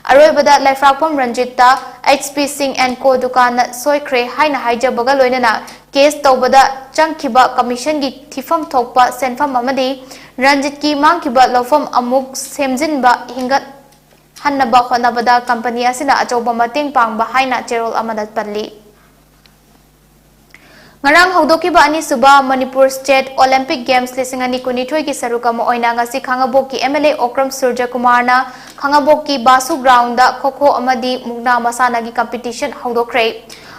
ꯑꯔꯣꯏꯕꯗ ꯂꯥꯏꯐ꯭ꯔꯥꯛꯄꯝ ꯔꯟꯖꯤꯠꯇ H P Singh and Co ꯗꯨꯀꯥꯟꯅ ꯁꯣꯏꯈ꯭ꯔꯦ ꯍꯥꯏꯅ ꯍꯥꯏꯖꯕꯒ ꯂꯣꯏꯅꯅ case ꯇꯧꯕꯗ ꯆꯪꯈꯤꯕ commission ꯒꯤ ꯊꯤꯐꯝ ꯊꯣꯛꯄ ꯁꯦꯟꯐꯝ ꯑꯃꯗꯤ ꯔꯟꯖꯤꯠꯀꯤ ꯃꯥꯡꯈꯤꯕ ꯂꯧꯐꯝ ꯑꯃꯨꯛ ꯁꯦꯝꯖꯤꯟꯕ ꯍꯤꯡꯒꯠꯍꯟꯅꯕ ꯍꯣꯠꯅꯕꯗ company ꯑꯁꯤꯅ ꯑꯆꯧꯕ ꯃꯇꯦꯡ ꯄꯥꯡꯕ ꯍꯥꯏꯅ ꯆꯦꯔꯣꯜ ꯑꯃꯗ ꯄꯜꯂꯤ꯫ ꯉꯔꯥꯡ ꯍꯧꯗꯣꯛꯈꯤꯕ ꯑꯅꯤꯁꯨꯕ ꯃꯅꯤꯄꯨꯔ State Olympic Games ꯂꯤꯁꯤꯡ ꯑꯅꯤ ꯀꯨꯟꯅꯤꯊꯣꯏꯒꯤ ꯁꯔꯨꯛ ꯑꯃ ꯑꯣꯏꯅ ꯉꯁꯤ ꯈꯥꯉꯕꯣꯛꯀꯤ M L A Okram ꯁꯨꯔꯖꯀꯨꯃꯥꯔꯅ ꯈꯥꯉꯕꯣꯛꯀꯤ ꯕꯥꯁꯨ ground ꯗ ꯈꯣ ꯈꯣ ꯑꯃꯗꯤ ꯃꯨꯛꯅꯥ ꯃꯁꯥꯟꯅꯒꯤ competition ꯍꯧꯗꯣꯛꯈ꯭ꯔꯦ꯫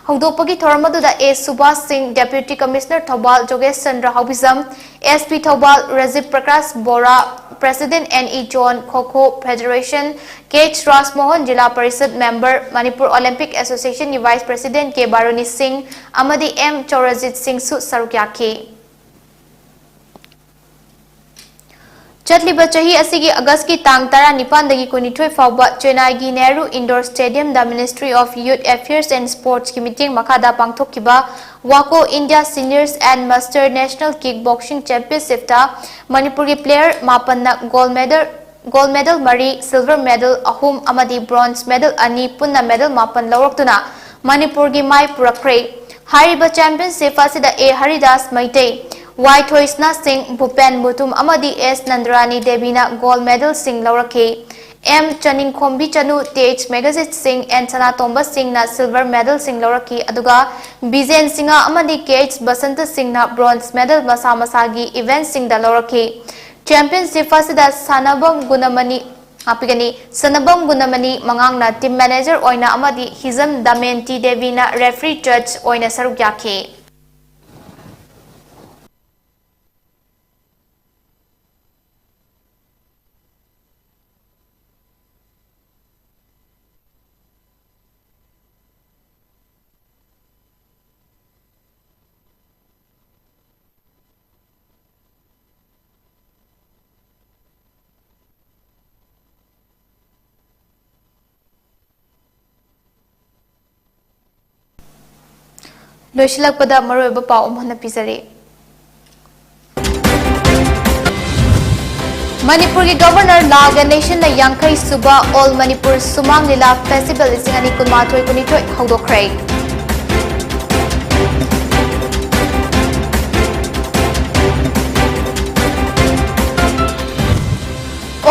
ꯍꯧꯗꯣꯛꯄꯒꯤ ꯊꯧꯔꯝ ꯑꯗꯨꯗ ꯑꯦ ꯁꯨꯕꯥꯁ ꯁꯤꯡ, Deputy Commissioner Thoubal, ꯖꯣꯒꯦꯁ Chandra ꯍꯥꯎꯕꯤꯖꯝ, S P Thoubal, ꯔꯖꯤꯕ ꯄ꯭ꯔꯀꯥꯁ ꯕꯣꯔꯥ, President N E John, Kho Kho Federation, K H ꯔꯥꯖꯃꯣꯍꯟ, ꯖꯤꯂꯥ ꯄꯔꯤꯁꯗ member, Manipur Olympic Association ꯒꯤ Vice President K ꯕꯥꯔꯨꯅꯤ ꯁꯤꯡ ꯑꯃꯗꯤ M ꯆꯧꯔꯖꯤꯠ ꯁꯤꯡꯁꯨ ꯁꯔꯨꯛ ꯌꯥꯈꯤ꯫ ꯆꯠꯂꯤꯕ ꯆꯍꯤ ꯑꯁꯤꯒꯤ ꯑꯒꯁꯀꯤ ꯇꯥꯡ ꯇꯔꯥꯅꯤꯄꯥꯟꯗꯒꯤ ꯀꯨꯟꯅꯤꯊꯣꯏ ꯐꯥꯎꯕ ꯆꯦꯟꯅꯥꯏꯒꯤ Nehru Indoor Stadium the Ministry of Youth Affairs and Sports ꯀꯤ ꯃꯤꯠꯌꯦꯡ ꯃꯈꯥꯗ ꯄꯥꯡꯊꯣꯛꯈꯤꯕ WACO India Seniors and Master National Kick Boxing Championship ꯇ ꯃꯅꯤꯄꯨꯔꯒꯤ player ꯃꯥꯄꯟꯅ gold medal, gold medal ꯃꯔꯤ, silver medal ꯑꯍꯨꯝ ꯑꯃꯗꯤ bronze medal ꯑꯅꯤ, ꯄꯨꯟꯅ medal ꯃꯥꯄꯟ ꯂꯧꯔꯛꯇꯨꯅ ꯃꯅꯤꯄꯨꯔꯒꯤ ꯃꯥꯏ ꯄꯨꯔꯛꯈ꯭ꯔꯦ꯫ ꯍꯥꯏꯔꯤꯕ championship ꯑꯁꯤꯗ A ꯍꯔꯤꯗꯥꯁ ꯃꯩꯇꯩ, Y ꯊꯣꯏꯁꯅꯥ ꯁꯤꯡ, ꯚꯨꯄꯦꯟ ꯃꯨꯇꯨꯝ ꯑꯃꯗꯤ S ꯅꯟꯗꯔꯥꯅꯤ ꯗꯦꯕꯤꯅ gold medal ꯁꯤꯡ ꯂꯧꯔꯛꯈꯤ꯫ M ꯆꯅꯤꯡꯈꯣꯝꯕꯤ ꯆꯅꯨ, T H ꯃꯦꯘꯖꯤꯠ ꯁꯤꯡ, N ꯁꯅꯥꯇꯣꯝꯕ ꯁꯤꯡꯅ silver medal ꯁꯤꯡ ꯂꯧꯔꯛꯈꯤ, ꯑꯗꯨꯒ ꯕꯤꯖꯦꯟ ꯁꯤꯡꯍ ꯑꯃꯗꯤ K H ꯕꯁꯟꯇ ꯁꯤꯡꯅ bronze medal ꯃꯁꯥ ꯃꯁꯥꯒꯤ event ꯁꯤꯡꯗ ꯂꯧꯔꯛꯈꯤ꯫ Championship ꯑꯁꯤꯗ ꯁꯥꯟꯅꯕꯝ ꯒꯨꯅꯃꯅꯤ, ꯉꯥꯛꯄꯤꯒꯅꯤ, ꯁꯥꯟꯅꯕꯝ ꯒꯨꯅꯃꯅꯤ ꯃꯉꯥꯡꯅ team manager ꯑꯣꯏꯅ ꯑꯃꯗꯤ ꯍꯤꯖꯝ ꯗꯃꯦꯟꯇꯤ ꯗꯦꯕꯤꯅ referee judge ꯑꯣꯏꯅ ꯁꯔꯨꯛ ꯌꯥꯈꯤ꯫ ꯂꯣꯏꯁꯤꯜꯂꯛꯄꯗ ꯃꯔꯨꯑꯣꯏꯕ ꯄꯥꯎ ꯑꯃꯨꯛ ꯍꯟꯅ ꯄꯤꯖꯔꯤ꯫ ꯃꯅꯤꯄꯨꯔꯒꯤ Governor ꯂꯥ ꯒꯅꯦꯁꯟꯅ ꯌꯥꯡꯈꯩ ꯁꯨꯕ All Manipur ꯁꯨꯃꯥꯡ ꯂꯤꯂꯥ Festival ꯂꯤꯁꯤꯡ ꯑꯅꯤ ꯀꯨꯟꯃꯥꯊꯣꯏ ꯀꯨꯟꯅꯤꯊꯣꯏ ꯍꯧꯗꯣꯛꯈ꯭ꯔꯦ꯫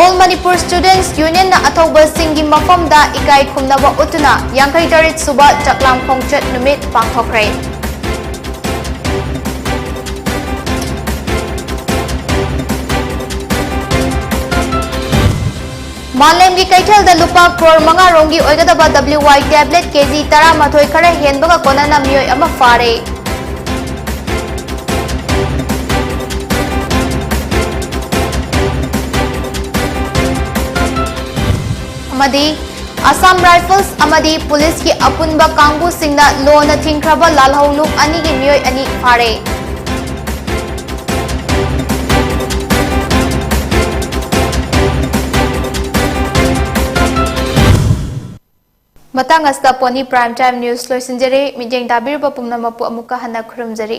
All Manipur Students Union ꯅ ꯑꯊꯧꯕꯁꯤꯡꯒꯤ ꯃꯐꯝꯗ ꯏꯀꯥꯏ ꯈꯨꯝꯅꯕ ꯎꯠꯇꯨꯅ ꯌꯥꯡꯈꯩ ꯇꯔꯦꯠ ꯁꯨꯕ ꯆꯥꯛꯂꯥꯝ ꯈꯣꯡꯆꯠ ꯅꯨꯃꯤꯠ ꯄꯥꯡꯊꯣꯛꯈ꯭ꯔꯦ꯫ ꯃꯥꯂꯦꯝꯒꯤ ꯀꯩꯊꯦꯜꯗ ꯂꯨꯄꯥ ꯀ꯭ꯔꯣꯔ ꯃꯉꯥ ꯔꯣꯝꯒꯤ ꯑꯣꯏꯒꯗꯕ W Y tablet K G ꯇꯔꯥꯃꯥꯊꯣꯏ ꯈꯔ ꯍꯦꯟꯕꯒ ꯀꯣꯟꯅꯅ ꯃꯤꯑꯣꯏ ꯑꯃ ꯐꯥꯔꯦ꯫ ꯑꯃꯗꯤ Assam Rifles ꯑꯃꯗꯤ ꯄꯨꯂꯤꯁꯀꯤ ꯑꯄꯨꯟꯕ ꯀꯥꯡꯕꯨꯁꯤꯡꯅ ꯂꯣꯅ ꯊꯤꯡꯈ꯭ꯔꯕ ꯂꯥꯜꯍꯧꯂꯨꯞ ꯑꯅꯤꯒꯤ ꯃꯤꯑꯣꯏ ꯑꯅꯤ ꯐꯥꯔꯦ꯫ ꯃꯇꯥꯡ ꯑꯁꯤꯗ Pony Prime Time News ꯂꯣꯏꯁꯤꯟꯖꯔꯦ꯫ ꯃꯤꯠꯌꯦꯡ ꯇꯥꯕꯤꯔꯤꯕ ꯄꯨꯝꯅꯃꯛꯄꯨ ꯑꯃꯨꯛꯀ ꯍꯟꯅ ꯈꯨꯔꯨꯝꯖꯔꯤ꯫